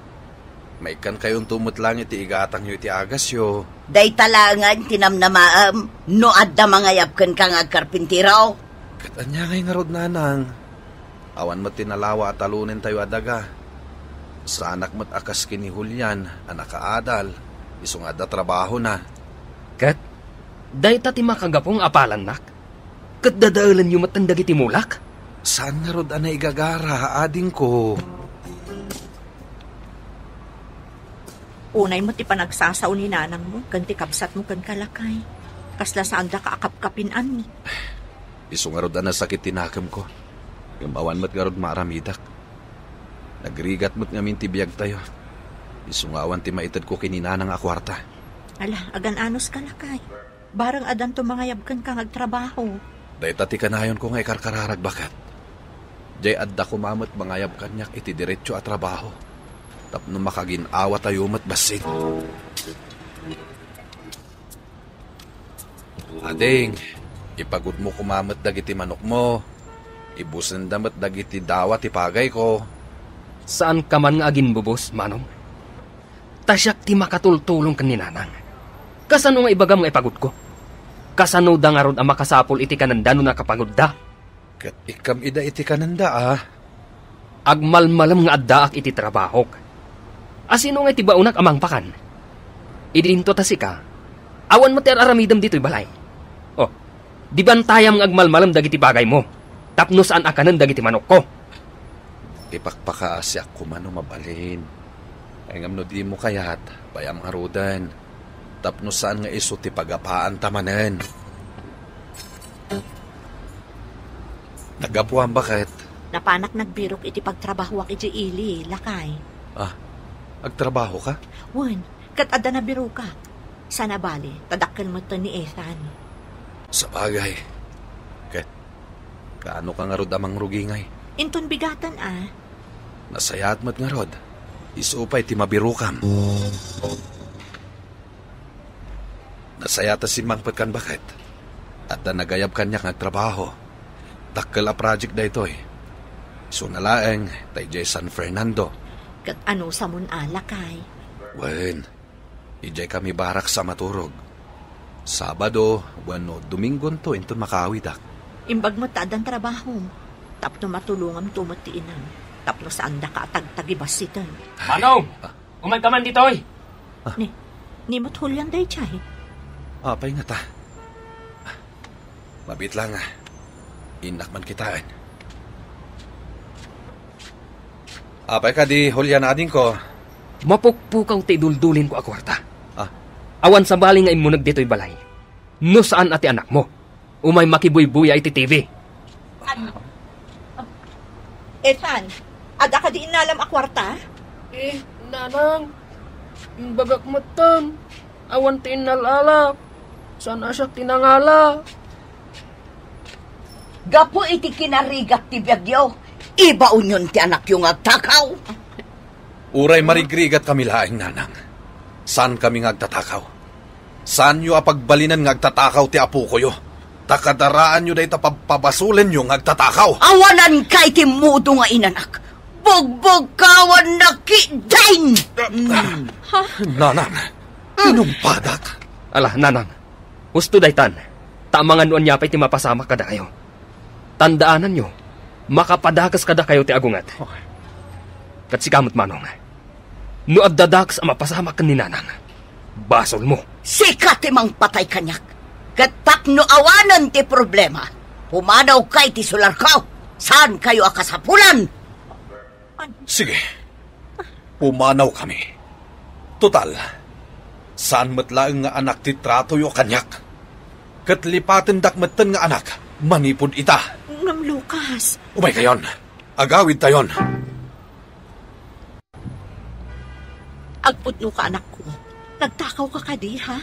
Maikkan kayonto met laeng iti igatangyo iti agasyo. Dayta laengen ti namnamaem no adda mangayab kenka nga agkarpintero. Ket ania ngay ngarud, nanang? Awan met ti nalawa a talonentayo a daga. Saanak met a kas ken ni Julian a nakaadal, isu nga adda trabahona. Ket dayta ti makagapu nga apalannak? Ket dadaelenyo metten dagiti mulak? Saan ngarud a naigagara, adingko? Unay met ti panagsasao ni nanangmo ken ti kabsatmo kenka, lakay. Kasla saandaka a kapkapin-anmi. Isu ngarud a nasakit ti nakemko. Ngem awan met ngarud maaramidek. Nagrigat met ngamin ti biagtayo. Isu nga awan ti maitedko ken ni nanang a kuarta. Ala, agan-anos ka, lakay. Bareng addanto mangayab kenka nga agtrabaho. Dayta ti kanayonko nga ikarkararag, baket. Jay adda koma met mangayab kaniak iti diretso a trabaho. Tapno makagin-awatayo met bassit. Ading, ipagudmo koma met dagiti manokmo. Ibusenda met dagiti dawa ti pagayko. Saanka man nga aginbubos, Manong. Ta siak ti makatultulong ken ni nanang. Kasano nga ibagam nga ipagudko? Kasano da ngarud a makasapul iti kanenda no nakapagudda? Ket ikkam ida iti kanenda, a? Agmalmalem nga addaak iti trabahok. Asino nga iti baonak a mangpakan? Idi into ta sika, awan met ti ar-aramidem ditoy balay. Oh, di bantayam nga agmalmalem dagiti bagaymo, tapno saan a kanen dagiti manokko. Ipakpakaasiak koma no mabalin. Ay ngem no dimo kayat, payam ngaruden, tapno saan nga isu ti pagapaanta manen. Naggapuam, baket? Napanak nagbirok iti pagtrabahoak idiay ili, lakay. Ah, agtrabaho ka? Wen, ket adda nabirokak. Sana bale, ta dakkel metten ni Ethan. Sabagay. Ket kaano ka ngarud a mangrugi ngay? Inton bigaten, a. Nasayaat met ngarud. Isu pay ti mabirokam. Nasayaat a simmangpetkan, baket. Adda nagayab kaniak nga agtrabaho. Dakkel a project daytoy. Isuna laeng ta idiay San Fernando. Ket anusamon a, lakay? Wen, idiay kami barracks a maturog. Sabado wenno Domingonto inton makaawidek. Imbag met ta addan trabahom, tapno matulongamto met ti inam, tapno saandaka a tagtagibassiten. Manong! Ah. Umayka man ditoy! Ah. Ni, ni met Julian daydiay? Apay ngata? Mabiit laeng, a. Innak man kitaen. Apay kadi, Julian, adingko? Mapukpukaw ti iduldulinko a kuarta. Ah. Awan sabali nga immuneg ditoy balay no saan a ti anakmo. Umay makibuybuya iti T V. An-, Ethan, adda kadi innalam a kuarta? Eh, nanang, imbagak metten, awan ti innal-alak. Saan a siak ti nangala. Gapu iti kinarigat ti biagyo, ibaonyon ti anakyo nga agtakaw. Uray marigrigat kami laeng, nanang, saan kami nga agtatakaw. Saanyo a pagbalinen nga agtatakaw ti apokoyo, ta kadaraanyo dayta pabpabasolenyo nga agtatakaw. Awanan ka iti mudo nga inanak. Bugbugkawan na ketdin! Nanang, mm, inumpadak. Ala, nanang, husto daytan, ta amangan no ania pay ti mapasamak kadakayo. Tandaananyo, makapadakes kadakayo ti agunget. Okay. Ket sika met, manong, no adda dakes a mapasamak ken ni nanang, basolmo. Sika ti mangpatay kaniak. Ket tapno awanen ti problema, pumanawka iti solarko. Saankayo a kasapulan. Sige. Pumanaw kami. Total, saan met laeng nga anak ti tratoyo kaniak. Ket lipatendak metten nga anak manipud ita. Ngem Lucas. Umaykayon. Agawidtayon. Agpudnoka, anakko. Nagtakawka kadi, ha?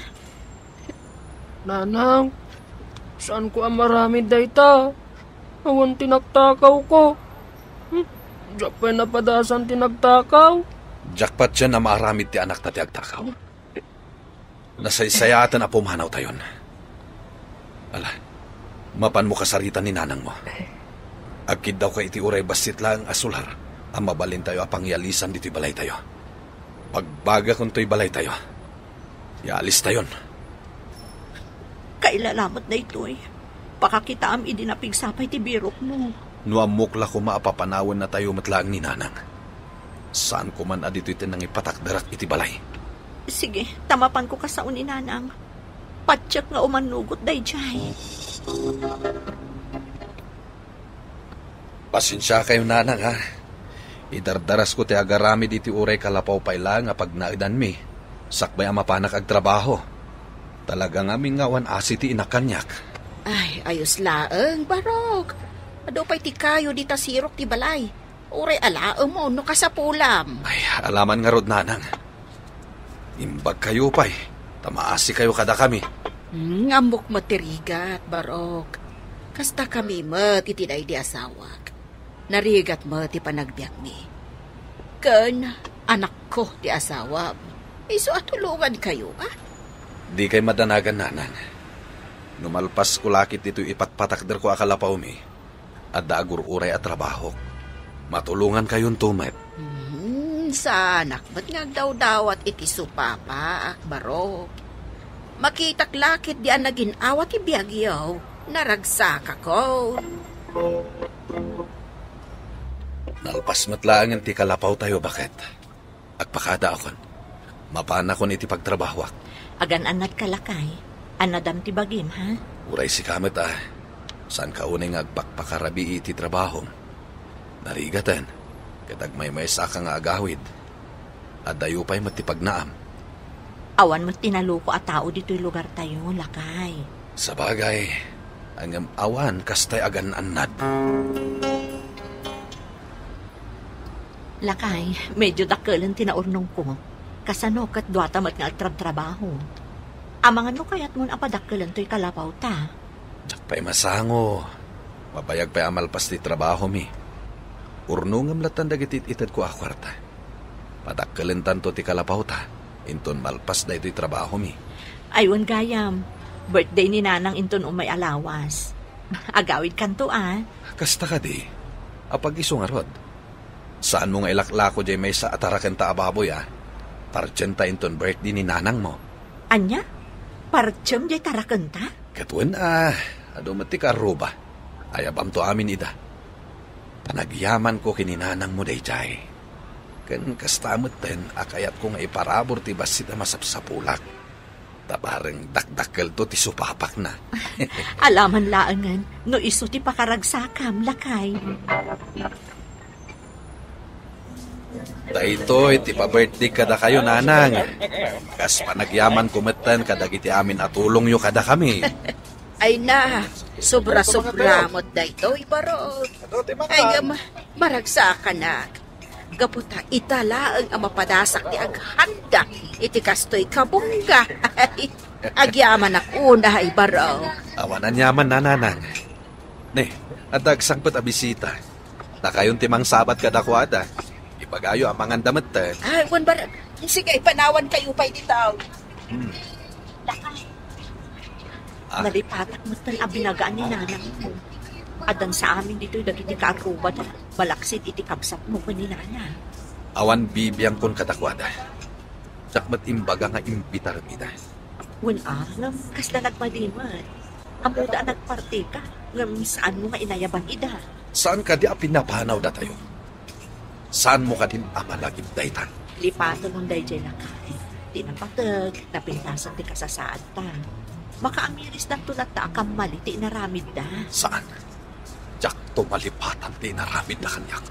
Nanang, saanko a maaramid dayta. Awan ti nagtakawko. Hmm, diak pay napadasan ti nagtakaw. Diak patien a maaramid ti anakta ti agtakaw. Nasaysayaten a pumanawtayon. Ala, mapanmo kasaritan ni nanangmo. Agkiddawka iti uray bassit laeng a solar a mabalintayo a pangyalisan ditoy balaytayo. Pagbagakontoy balaytayo. Yaalistayon. Kailalamet daytoy. Pakakitaam idi napigsa pay ti birokmo. No ammok la koma a papanawennatayo met laeng ni nanang. Saanko man a ditoy ti nangipatakderak iti balay. Sige, ta mapanko kasao ni nanang. Patiek nga umannugot daydiay. Pasensiakayo, nanang, ha. Idardarasko ti agaramid iti uray kalapaw pay laeng a pagnaedanmi, sakbay a mapanak agtrabaho. Talaga ngamin nga awan asi ti inak kaniak. Ay, ayos laeng, Barok. Adu pay ti kayo dita sirok ti balay. Uray alaem no kasapulam. Ay, alaman ngarud, nanang. Imbagkayo pay, ta maasikayo kadakami. Hmm, ammok met ti rigat, Barok. Kasta kami met iti daydi asawak. Narigat met ti panagbiagmi. Ken anakko ti asawam. Isu a tulongankayo, a? Dikay madanagan, nanang. No malpasko la ket ditoy ipatpatakderko a kalapawmi, adda agur-uray a trabahok. Matulongankayonto met. Hmm, saanak met nga agdawdawat iti supapak, Barok. Makitak la ketdi a nagin-awa ti biagyo, naragsakakon. Nalpas met laengen ti kalapawtayo, baket. Agpakadaakon. Mapanakon iti pagtrabahoak. Agan-annadka, lakay. Annadam ti bagim, ha? Uray sika met, a. Saanka unay nga agpakpakarabii iti trabahom. Narigaten, ket agmaymaysaka nga agawid. Addayo pay met ti pagnaam. Awan met ti naluko a tao ditoy lugartayo, lakay. Sabagay, ngem awan kastay agan-annad. Lakay, medyo dakkelen ti naurnongko. Kasano ket duata met nga agtrabtrabaho? Amangan no kayatmon a padakkelan toy kalapawta? Diak pay masango. Mabayag pay a malpas ti trabahomi. Urnongem lattan dagiti it-itedko a kuarta. Padakkelentanto ti kalapawta, inton malpas daytoy trabahomi. Ay, wen gayam. Birthday ni Nanang inton umay a lawas. Agawidkanto, a. Kasta kadi? Apag-isu ngarud? Saanmo nga ilaklako jay maysa a tarakenta a baboy, a? Partienta inton birthday ni nanangmo. Ania? Partiem jay tarakenta? Ket wen, a, adu met ti kaarruba. Ayabamto amin ida. Panagyamanko ken ni nanangmo daydiay. Ken kasta metten a kayatko nga iparabur ti bassit a masapsapulak. Ta bareng dakdakkelto ti supapakna. Alaman laengen no isu ti pakaragsakam, lakay. Daytoy ti pa-birthday kadakayo, Nanang. Kas panagyamanko metten kadagiti amin a tulongyo kadakami. Ay na, sobra-sobra met daytoy, Barok. Ay, um, maragsakanak. Gapu ta ita laeng a mapadasak ti aghanda iti kastoy kabungga. Agyamanak unay, Barok. Awan aniaman, Nanang. Ne, adda agsangpet a bisita. Dakayon ti mangsabat kadakuada. Ibagayo a manganda metten. Ay, wen, Barok. Sige, ipanawankayo pay dita. Hmm. Ah. Nalipatak metten a binagaan ni nanangko. Addan sa amin ditoy dagiti kaarrubada, balaksid iti kabsatmo ken ni Nana. Awan bibiangkon kadakuada. Diak met imbaga nga imbitarem ida. Wen a, ngem kasla nagmalimed. Ammoda a nagpartika, ngem saanmo nga inayaban ida. Saan kadi a pinapanawdatayo? Saanmo kadin a malagip dayta? Lipaten daydiay lakay. Ti napateg, napintasen ti kasasaadta. Makaamirisdanto latta a kammali ti inaramidda. Saan? Diakto malipatan ti inaramidda kaniak.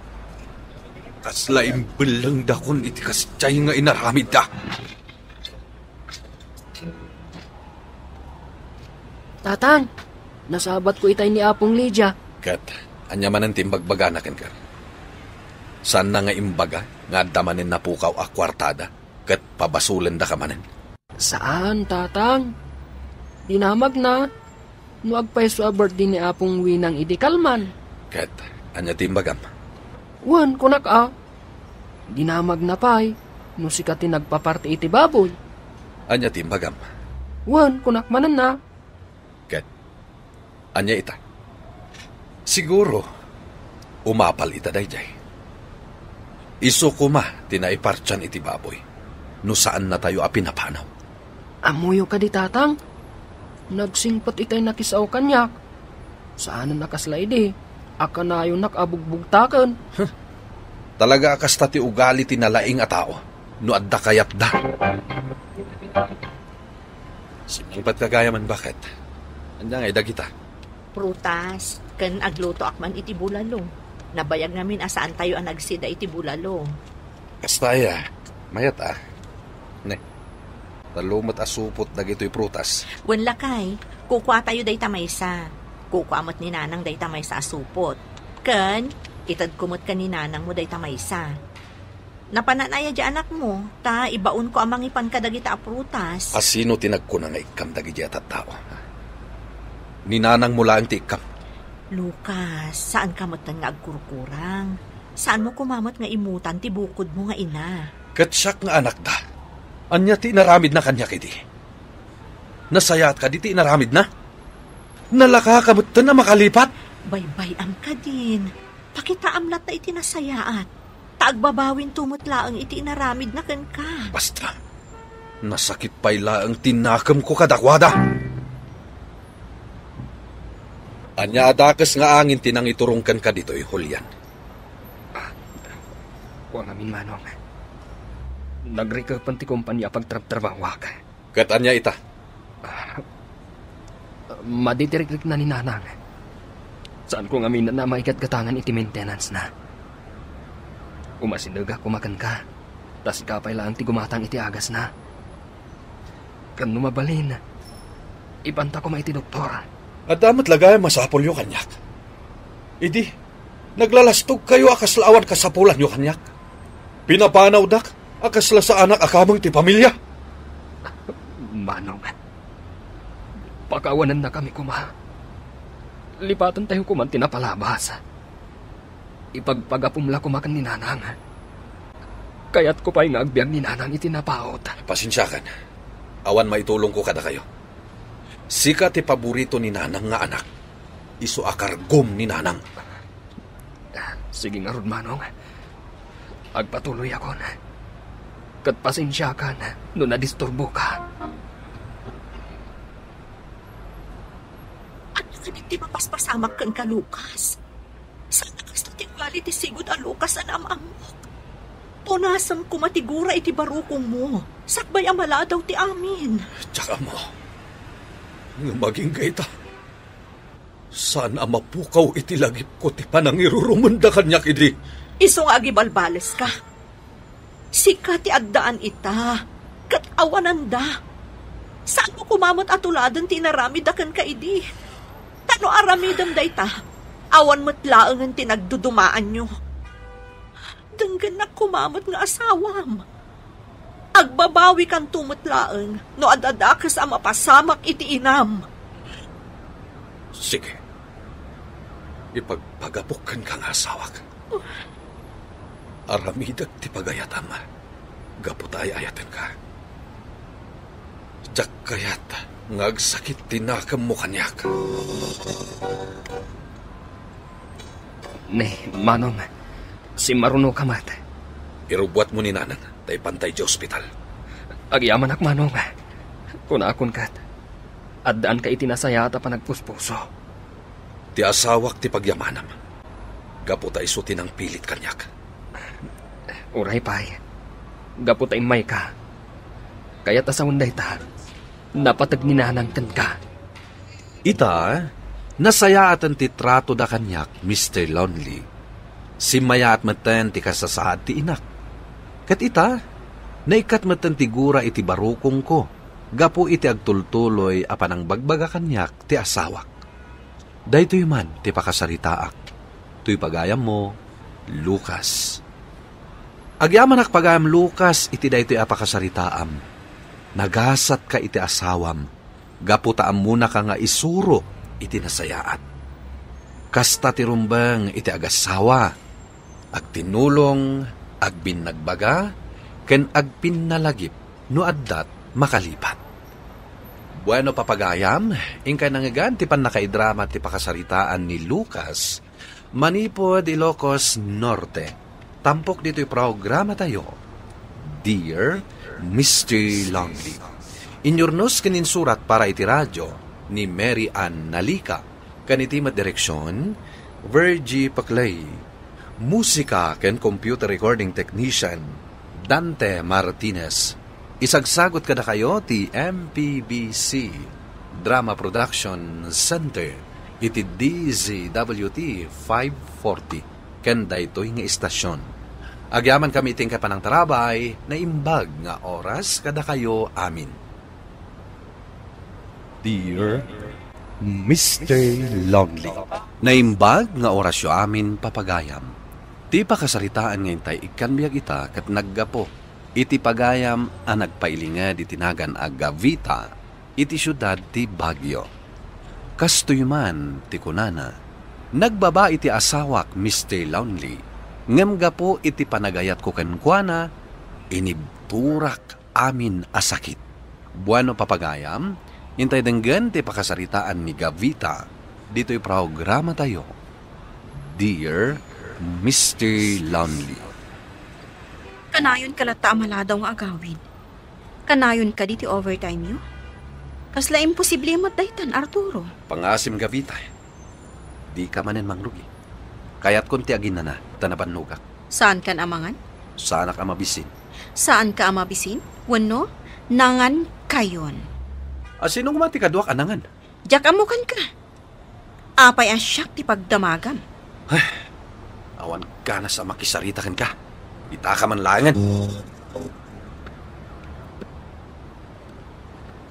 Kasla imbellengdakon iti kasdiay nga inaramidda. Tatang, nasabatko itay ni Apong Lydia. Ket ania manen ti imbagbagana kenka? Saanna nga imbaga nga adda manen napukaw a kuartada ket pabasolendaka manen? Saan, Tatang. Dinamagna no agpayso a birthday ni Apong Winang idi kalman. Ket ania ti imbagam? Wen, kunak a, dinamagna pay no sika ti nagpaparti iti baboy. Ania ti imbagam? Wen, kunak manenna. Ket ania ita? Siguro, umapal ita daydiay. Isu koma ti naipartian iti baboy no saannatayo a pinapanaw. Ammoyo kadi, Tatang? Nagsingpet itay nakisao kaniak. Saanen a kasla idi a kanayonak a bugbugtaken. Huh. Talaga a kasta ti ugali ti nalaing a tao no adda kayatda. Simmingpet ka gayam, baket. Ania ngay dagita? Prutas, ken aglutoak man iti bulalo. Nabayag ngamin a saantayo a nagsida iti bulalo. Kasta aya, mayat a. Ne, tallo met a supot dagitoy prutas. Wen lakay, kukuatayo dayta maysa. Kukua met ni Nanang dayta maysa a supot. Ken, itedko met ken ni Nanangmo dayta maysa. Napanan aya di anakmo, ta ibaonko a mangipan kadagita a prutas. A sino ti nagkuna nga ikkam dagiti a tattao? Ni Nanangmo laeng ti ikkam. Lucas, saanka metten nga agkurkurang. Saanmo koma met nga imutan ti bukodmo nga ina. Ket siak nga anakda. Ania ti inaramidna kaniak idi? Nasayaat kadi ti inaramidna? Nalaka ka metten a makalipat? Baybay-am kadin. Pakitaam latta iti nasayaat. Ta agbabawinto met laeng iti inaramidna kenka. Basta, nasakit pay laeng ti nakemko kadakuada. Ania a dakes nga angin ti nangiturong kenka ditoy, Julian? Ah, kua ngamin, Manong. Nagrikepen ti kompania a pagtrabtrabahoak. Ket ania ita? Ah, madi ti rikrikna ni Nanang. Saanko ngamin a maigatgatangan iti maintenance-na. Umasinegak koma kenka, ta sika pay laeng ti gumatang iti agasna. Ken no mabalin, ipanta koma iti doktor. Adda met la gayam masapulyo kaniak. Idi, naglalastogkayo a kasla awan kasapulanyo kaniak. Pinapanawdak a kasla saanak a kameng ti pamilia. Manong, pakawanennakami koma. Lipatentayo koma ti napalabas. Ipagpagapom la koma ken ni Nanang. Kayatko pay nga agbiag ni Nanang iti napaut. Pasensiakan. Awan maitulongko kadakayo. Sika ti paborito ni Nanang nga anak. Isu a kargom ni Nanang. Sige ngarud, Manong. Agpatuloyakon. Ket pasensiakan no nadisturboka. Ania kadi ti mapaspasamak kenka, Lucas? Saan a kasta ti ugali ti sigud a Lucas a naam-ammok? Punasem koma ti gura iti barukongmo, sakbay a maladaw ti amin. Diak ammo. Ngem agingga ita, saan a mapukaw iti lagipko ti panangirurumenda kaniak idi. Isu nga agibalbaleska. Sika ti addaan ita, ket awananda. Saanmo koma met a tuladen ti inaramidda kenka idi. Ta no aramidem dayta, awan met laengen ti nagdudumaanyo. Denggennak koma met nga asawam. Agbabawikanto met laeng no adda dakes a mapasamak iti inam. Sige. Ipagpagapok kenka nga asawak. Aramidek ti pagayatam gapu ta ay-ayatenka. Diak kayat nga agsakit ti nakemmo kaniak. Ne, Manong, simmarunoka met. Irubbuatmo ni Nanang, ta ipantay idiay ospital. Agyamanak, Manong. Kunakon ket, addaanka iti nasayaat a panagpuspuso. Ti asawak ti pagyamanam, gapu ta isu ti nangpilit kaniak. Uray pay, gapu ta immayka. Kayat a sawen dayta, napateg ni Nanang kenka. Ita, nasayaaten ti tratoda kaniak, Mister Lonely. Simmayaat metten ti kasasaad ti inak. Ket ita, naikkat metten ti gura iti barukongko gapu iti agtultuloy a panangbagbaga kaniak ti asawak. Daytoy man ti pakasaritaak. Toy pagayammo, Lucas. Agyamanak pagayam, Lucas, iti daytoy a pakasaritaam. Nagasatka iti asawam gapu ta ammonaka nga isuro iti nasayaat. Kasta ti rumbeng iti agasawa, agtinulong, agbinnagbaga, ken agpinnalagip no addat makalipat. Bueno, papagayam, inkay nangngegan ti pannakaidrama ti pakasaritaan ni Lucas manipud Ilocos Norte. Tampok ditoy programatayo, Dear Mister Lonely. Inyurnos ken insurat para iti radio ni Mary Ann Nalica, ken iti met direksion, Virgie Paclay. Musika ken computer recording technician, Dante Martinez. Isagsagut kadakayo ti M P B C Drama Production Center iti D Z W T five forty ken daytoy nga istasyon. Agyamankami iti inkay panangtarabay, naimbag nga oras kadakayo amin. Dear Mister Lonely. Naimbag nga orasyo amin, papagayam. Ti pakasaritaan nga intay ikkan biag ita ket naggapu iti pagayam a nagpailinged iti nagan a Gavita iti siudad ti Baguio. Kastoy man ti kunana, "Nagbabai ti asawak, Mister Lonely, ngem gapu iti panagayatko kenkuana, inibturak amin a sakit." Bueno, papagayam, intay denggen ti pakasaritaan ni Gavita ditoy programatayo, Dear Mister Lonely. Kanayon ka latta a maladaw nga agawid. Kanayon kadi ti overtime-yo? Kasla imposible met daytan, Arturo. Pangasim, Gavita. Dika manen mangrugi. Kayatkon ti aginana ta nabannogak. Saankan a mangan? Saanak a mabisin. Saanka a mabisin? Wenno, nangankayon? A, sino koma ti kaduak a nangan? Diak ammo kenka. Apay a siak ti pagdamagam? Awan ganas a makisarita kenka. Itaka man laengen.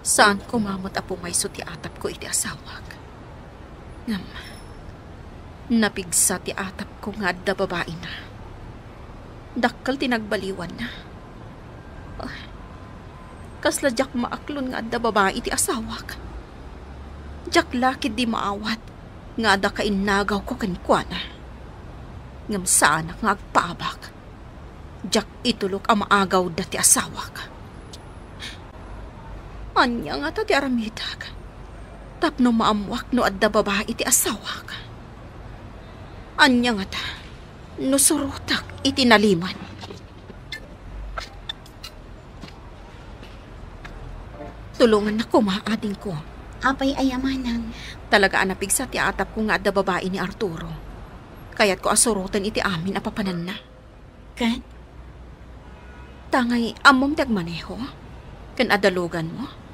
Saan koma met a pumayso ti atapko iti asawak. Ngem, napigsa ti atapko nga adda babaina. Dakkel ti nagbaliwanna. Ah, kasla diak maaklon nga adda babai ti asawak. Diak la ketdi maawat nga adda kainnagawko kenkuana. Ngem saanak nga agpaabak. Diak itulok a maagawda ti asawak. Ania ngata ti aramidek tapno maammoak no adda babai ti asawak? Ania ngata no surotek iti nalimed? Tulongannak koma, adingko. Apay aya manang? Talaga a napigsa ti atapko nga adda babai ni Arturo. Kayatko a suroten iti amin a papananna. Ket? Tangay ammom ti agmaneho? Ken adda loganmo?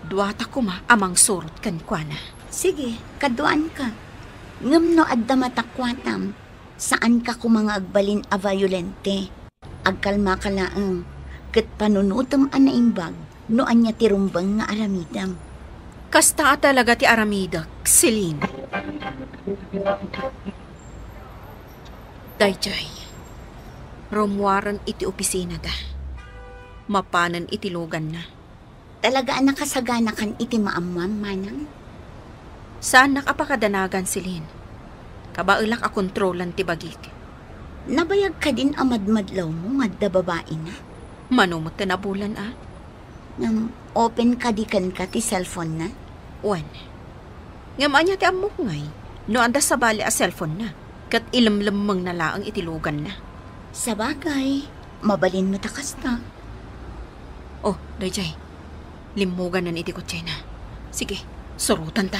Duata koma a mangsurot kenkuana. Sige, kaduaanka. Ngem no adda matakuatam, saanka koma nga agbalin a violente. Agkalmaka laeng, ket panunotem a naimbag no ania ti rumbeng nga aramidem. Kasta a talaga ti aramidek, Celine. Daydiay, rummuaren iti opisinada. Mapanen iti loganna. Talaga a nakasaganakan iti maammuam, manang? Saannak a pakadanagan, Celine. Kabaelak a kontrolan ti bagik. Nabayag kadin a madmadlawmo nga adda babaina? Mano met ti nabulan, a? Ngem open kadi kenka ti cellphone-na? Wen. Ngem ania ti ammok ngay no adda sabali a cellphone-na ket ilemlemmengna laeng iti loganna? Sabagay, mabalin met a kasta. Oh, daydiay. Limmuganan iti kotsena. Sige, surotanta.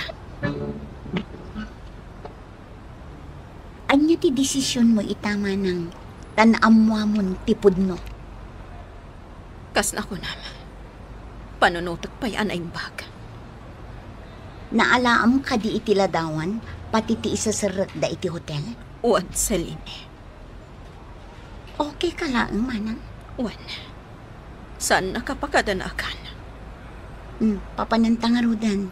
Ania ti desisionmo ita, manang, ta naammuamon ti pudno? Kas nakunam, panunotek pay a naimbag. Naalaem kadi iti ladawan, pati ti iseserrekda iti hotel? Wen, Celine. Okay ka laeng, manang? Wen, saannaka pakadanagan. Hmm, papananta ngaruden.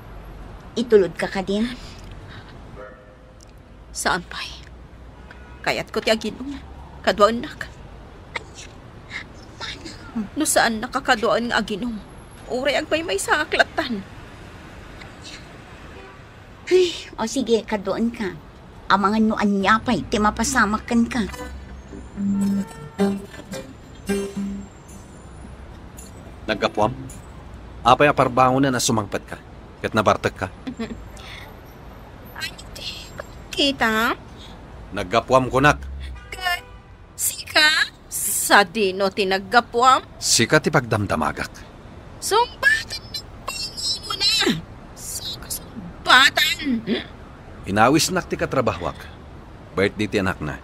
Itulodka kadin? Saan pay. Kayatko ti aginom. Kaduaennak. Manang. No saannaka kaduaen nga aginom, uray agmaymaysaak lattan. Ay, o sige, kaduaenka. Amangan no ania pay ti mapasamak kenka. Naggapuam? Apay a parbangonen a sumangpetka ket nabartekka? Ania ti kita? Naggapuam kunak. Ket sika? Sadino ti naggapuam? Sika ti pagdamdamagak. Sungbatan nagpangumuna. Saka sungbatan. Inawisnak ti katrabahoak. Birthday ti anakna.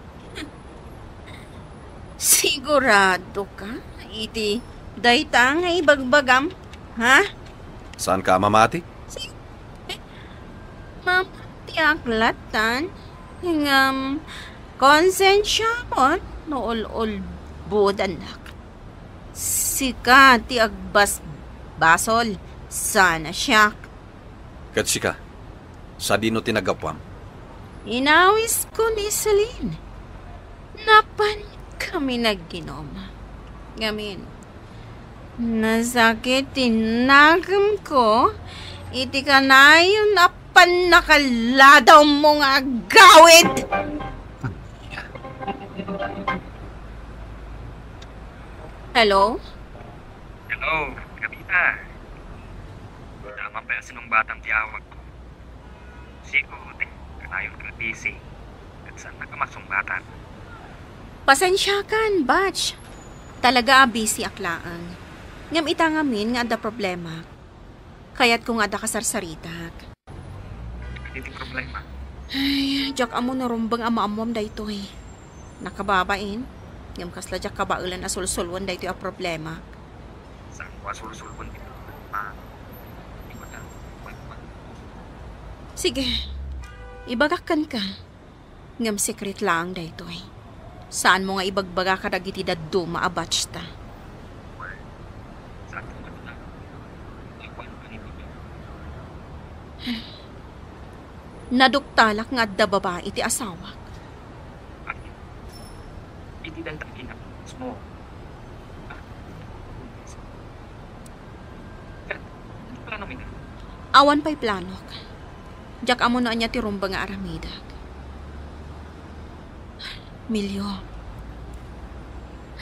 Sigurado ka iti dayta nga ibagbagam, ha? Saanka a mamati? Si-, mamatiak lattan, ngem konsensiamon no ul-ulbudannak. Sika ti agbasbasol, saan a siak. Ket sika, sadino ti naggapuam? Inawisko ni Celine. Napan kami nagginom. Ngamin, nasakit ti nakemko iti kanayon a pannakaladawmo nga agawid. Hello? Hello, Gabita. Dama pay a sinungbatam ti awagko. Siko, ti kanayon nga busy. Ket saannaka masungbatan. Pasensiakan, Batch. Talaga a busy ak laeng. Ngem ita ngamin nga adda problema. Kayatko nga adda kasarsaritak. Ania ti problema? Ay, diak ammo no rumbeng a maammuam daytoy. Nakababain, ngem kasla diak kabaelan a sulsulwen daytoy a problema. Saanko a sulsulwen ti problema? Ibaga, wen, wen. Sige, ibagak kenka. Ngem sekret laeng daytoy. Saanmo nga ibagbaga kadagiti dadduma a batchta. Naduktalak nga adda babai iti asawak. Iti dayta nga inapuso. Ket, iti plano mi na? Awan pay planok. Diak ammo no ania ti rumbeng nga aramidek. Milio,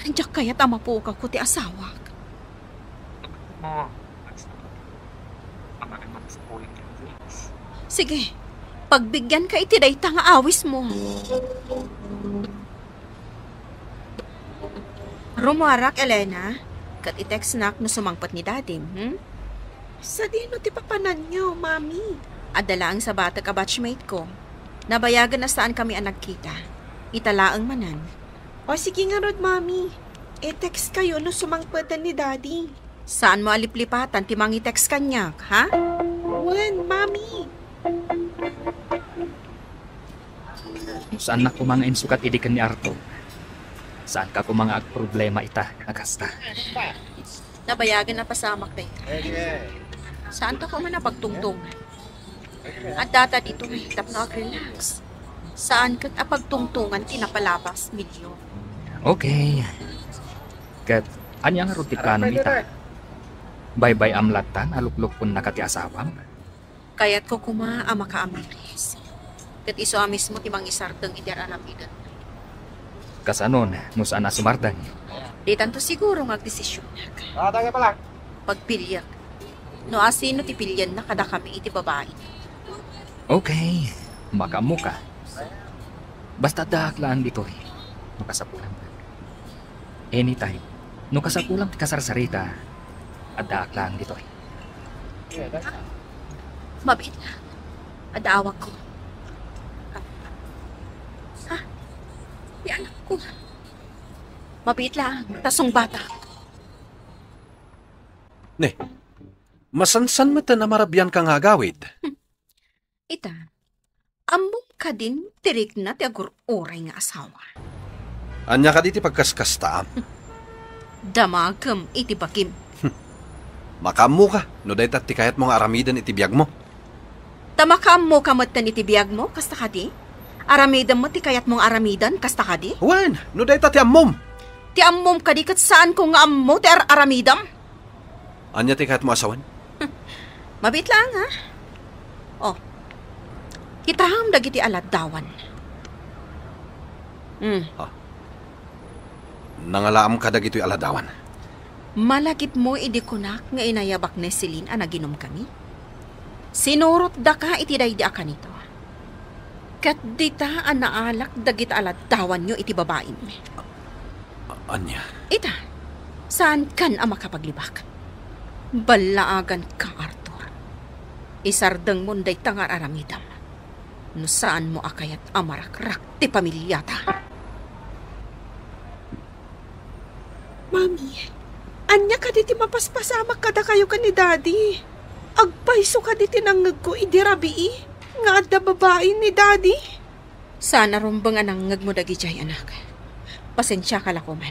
diak kayat a mapukaw ko ti asawak. Mo, basta. Amangan mo sa kulang ng drinks. Sige, pagbigyan ka iti dayta nga awis mo. Rumuarak, Elena, ket i-textnak no sumangpet ni Dadim, hmm? Sadino ti papananyo, Mami? Adda laeng sabatek a batchmate ko. Nabayagen a saan kami a nagkita. Ita laeng manen. O, sige ngarud, Mami. I-text kayo no sumangpeten ni Daddy. Saan mo a liplipatan ti mangi-text kaniak, ha? Wen, Mami. No saannak koma nga insukat idi ken ni Arthur, saanka koma nga agproblema ita a kasta. Nabayagen a pasamak dayta. Saanta koma a pagtungtong. Addata ditoy tapno ag-relax. Saan ket a pagtungtongan ti napalabas, Milio. Okay. Ket ania ngarud ti planom ita? Baybay-am lattan a luklukponnaka ti asawam? Kayatko koma a makaamiris. Ket isu a mismo ti mangisardeng iti ar-aramiden. Kasanon, no saan a sumardeng? Ditanto siguro nga agdesisionak. Pagpiliak. No asino ti pilianna kadakami iti babai. Okay, makaammoka. Basta addaak laeng ditoy. Makasapulan. Anytime. No kasapulam ti kasarsarita, addaak laeng ditoy. Mabiit lang. Adda awagko. Ah, ti anakko. Mabiit lang, ta sungbata. Ne, masansan met a marabianka nga agawid. Ita, ammom kadin ti rikna ti agur-uray nga asawa? Ania kadi ti pagkaskastaam? Damagem iti bagim. Makaammoka no dayta ti kayatmo nga aramiden iti biagmo. Ta makaammoka metten iti biagmo, kasta kadi? Aramidem met ti kayatmo nga aramiden, kasta kadi? Wen, no dayta ti ammom. Ti ammom kadi ket saanko nga ammo ti ar-aramidem? Ania ti kayatmo a sawen? Mabiit lang, ha? Oh. Kitaem dagiti aladdawan. Hmm. Ah. Nangalaam kadagitoy aladdawan. Malagipmo idi kunak nga inayabak ni Celine a naginumkami? Sinurotdaka iti daydi a kanito. Ket dita a naalak dagiti aladdawanyo iti babaim. A-, ania? Ita, saankan a makapaglibak. Ballaaganka, Arthur. Isardengmon dayta nga ar-aramidem. No saanmo a kayat a marakrak ti pamiliata. Mami, ania kadi ti mapaspasamak kadakayo ken ni Daddy? Agpayso kadi ti nangngegko idi rabii nga adda babai ni Daddy? Saan a rumbeng a nangngegmo dagidiay, anak. Pasensiaka la koma.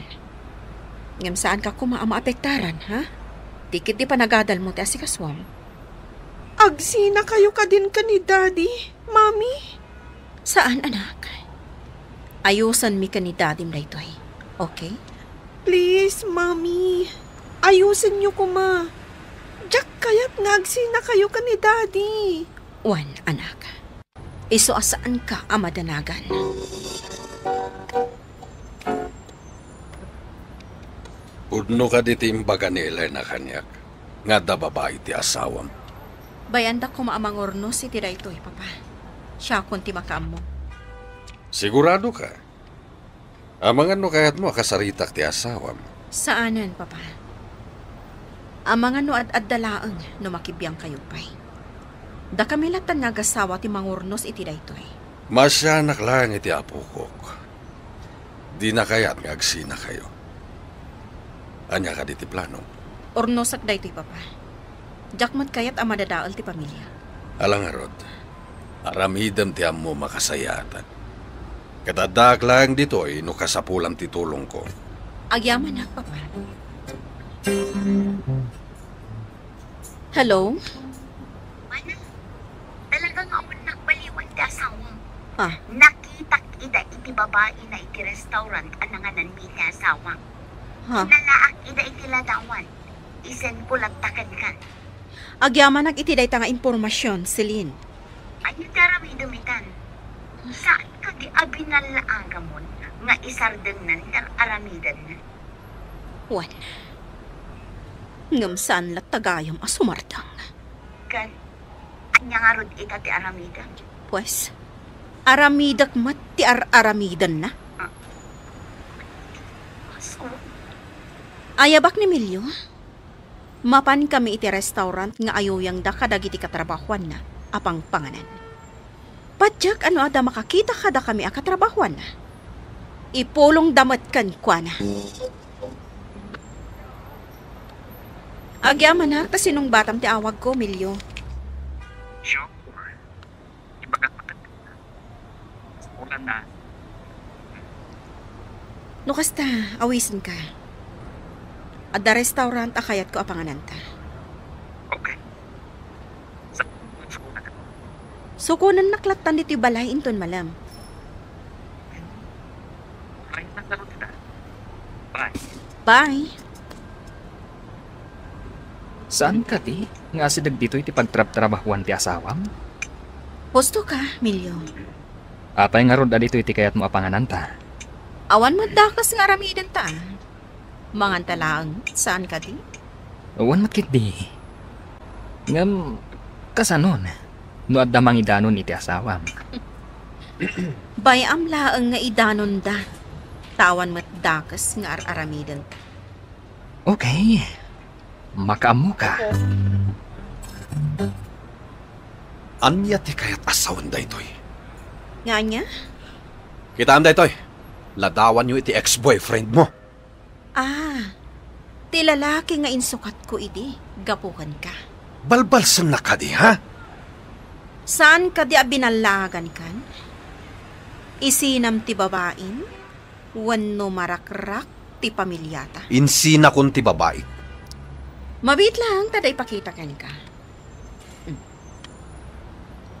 Ngem saanka koma a maapektaran, ha? Ti ketdi panagadalmo ti asikasuam. Agsinakayo kadin ken ni Daddy, Mami? Saan, anak. Ayosenmi ken ni Dadim daytoy. Okay? Please, Mami. Ayosenyo koma. Diak kayat nga agsinakayo ken ni Daddy. Wen, anak. Isu a saanka a madanagan. Pudno kadi ti imbaga ni Elena kaniak nga adda babai ti asawam? Bayandak koma a mangurnos iti daytoy, Papa. Siakon ti makaammo. Siguradoka? Amangan no kayatmo a kasaritak ti asawam? Saanen, Papa. Amangan no ad-adda laeng no makibiangkayo pay. Dakami lattan nga agasawa ti mangurnos iti daytoy. Maasianak laeng iti apokok. Dina kayat nga agsinakayo. Ania kadi ti plano? Urnosek daytoy, Papa. Diak met kayat a madadael ti pamiliak. Ala ngarud, aramidem ti ammom a kasayaatak. Ket addaak laeng ditoy no kasapulan ti tulongko. Agyamanak, Papa. Hello? Mana, talaga nga awan nakbaliwan ti asawam. Ah. Nakitak ida iti babaina iti restaurant a nangananmi ti asawam. Ha? Kinalaak ida iti ladawan. Isend ko latta kenka. Agyamanak iti dayta nga impormasion, Celine. Ania ti aramidem itan? Saan kadi a binallaagamon nga isardengnan ti ar-aramidenna? Wen. Ngem saan latta gayam a sumardeng. Ken, ania ngarud ita ti aramidem? Pues, aramidek met ti ar-aramidenna. Ah. Asko? Ayabak ni Emilio. Mapankami iti restaurant nga ayuyangda kadagiti katrabahuanna a pangpanganan. Patiek a no adda makakita kadakami a katrabahuanna, ipulongda met kenkuana. Agyamanak ta sinungbatam ti awagko, Emilio. Sure. Ibagat met. Ulan na. No kasta, awisenka. Adda restaurant a kayatko a pangananta. Okay. Sa-, sukunan. Sukunennak lattan ditoy balay inton malem. Bye. Bye. Saan kadi nga asideg ditoy ti pagtrabtrabahuan ti asawam? Husto ka, Emilio. Apay ngarud a ditoy ti kayatmo a pangananta? Awan met dakes nga aramidenta. Manganta laeng, saan kadi? Wen met ketdi. Ngem, kasanon, no adda mangidanon iti asawam? Bay-am laeng nga idanonda, ta awan met dakes nga ar-aramidenta. Okay. Makaammoka. Ania ti kayat a sawen daytoy? Nga ania? Kitaem daytoy. Ladawanyo iti ex-boyfriend mo. Ah, ti lalaki nga insukatko idi gapu kenka. Balbalsennak kadi, ha? Saan kadi a binallaagankan? Isinam ti babaim wenno marakrak ti pamiliata? Insinakon ti babai. Mabiit laeng ta adda ipakita kenka. Hmm.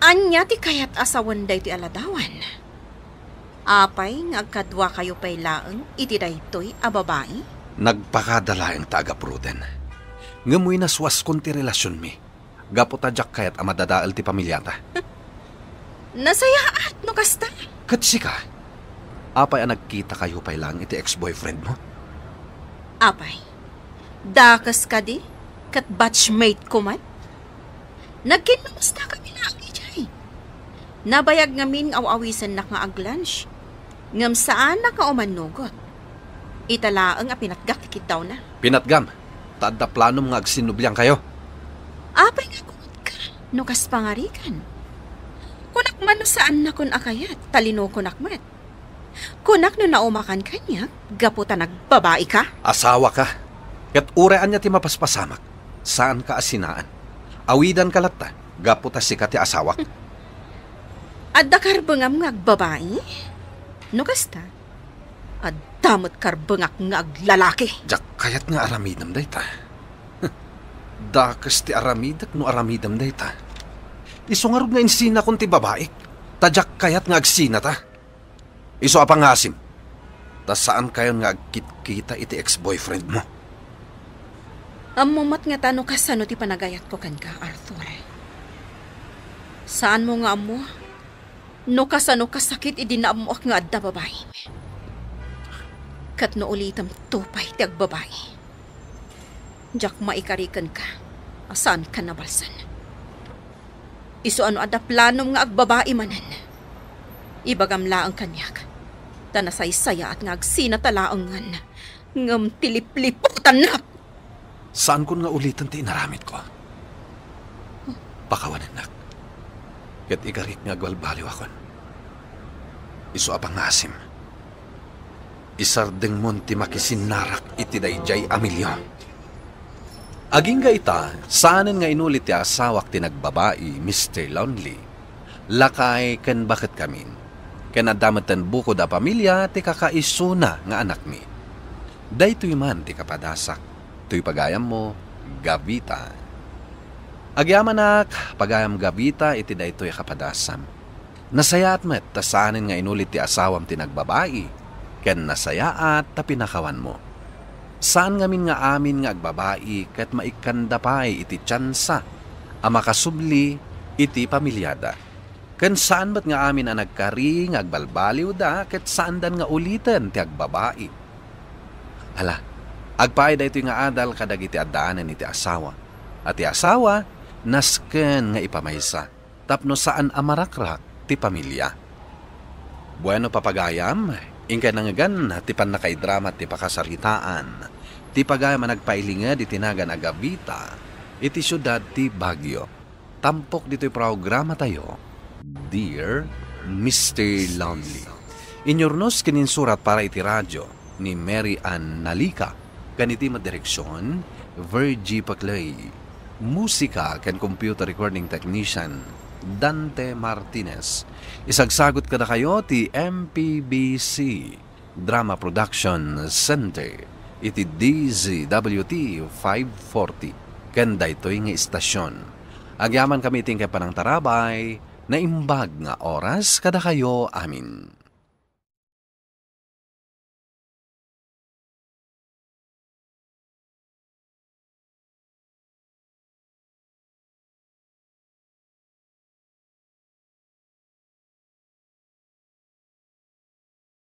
Ania ti kayat a sawen daytoy a ladawan? Apay nga agkaduakayo pay laeng iti daytoy a babai? Nagpakada laeng ta agapuroten. Ngem winaswaskon ti relasionmi gapu ta diak kayat a madadael ti pamiliata. Nasayaat no kasta. Ket sika, apay a nagkitakayo pay laeng iti ex-boyfriend mo? Apay, dakes kadi ket batchmate ko met? Nagkinnumustakami laeng idiay. Nabayag ngamin nga aw-awisennak nga ag-lunch, ngem saanak nga umannugot. Ita laeng a pinatgak ti kiddawna. Pinatgam, ta adda planom nga agsinnubliangkayo. Apay nga kunak no kas pangarigan? Kunak man no saannakon a kayat, ta linokonak met. Kunak no naumakan kaniak gapu ta nagbabaika? Asawaka. Ket uray ania ti mapaspasamak, saanka a sinaan. Awidanka latta gapu ta sika ti asawak. Adda karbengam nga agbabai? No kasta, adda met karbengak nga aglalaki. Diak kayat nga aramidem dayta. Dakes ti aramidek no aramidem dayta. Isu ngarud nga insinakon ti babaik, ta diak kayat nga agsinata. Isu a pangasim, ta saankayon nga agkitkita iti ex-boyfriend mo. Ammom met ngata no kasano ti panagayatko kenka, Arthur. Saanmo nga ammo no kasano kasakit idi naammoak nga adda babaim. Ket no ulitemto pay ti agbabai, diak maikari kenka a saanka nabalsan. Isu a no adda planom nga agbabai manen, ibagam laeng kaniak, ta nasaysayaat nga agsinata laengen, ngem ti lipliputannak. Saankon nga uliten ti inaramidko. Pakawanennak, ket ikarik nga agbalbaliwakon. Isu a pangasim, isardengmon ti makisinnarak iti daydiay a milio. Agingga ita, saanen nga inuli ti asawak ti nagbabai, Mister Lonely. Lakay ken baketkamin. Ken adda metten bukod a pamilia ti kakaisuna nga anakmi. Daytoy man ti kapadasak. Toy pagayammo, Gavita. Agyamanak, pagayam Gavita, iti daytoy a kapadasam. Nasayaat met ta saanen nga inuli ti asawam ti nagbabai, ken nasayaat ta pinakawanmo. Saan ngamin nga amin nga agbabai ket maikkanda pay iti tiansa a makasubli iti pamiliada. Ken saan met nga amin a nagkari nga agbalbaliwda ket saandan nga uliten ti agbabai. Ala, agpaay daytoy nga adal kadagiti addaanen iti asawa. A ti asawa, nasken nga ipamaysa tapno saan a marakrak ti pamilia. Bueno, papagayam, inkay nangngegan ti pannakaidrama ti pakasaritaan ti pagayam a nagpailinged iti nagan a Gavita iti siudad ti Baguio. Tampok ditoy programatayo, Dear Mister Lonely. Inyurnos ken insurat para iti radio ni Mary Ann Nalica, ken iti madireksion, Virgie Paclay. Musika ken computer recording technician, Dante Martinez. Isagsagut kadakayo ti M P B C Drama Production Center iti D Z W T five forty ken daytoy nga istasion. Agyamankami iti inkay panangtarabay, naimbag nga oras kadakayo amin.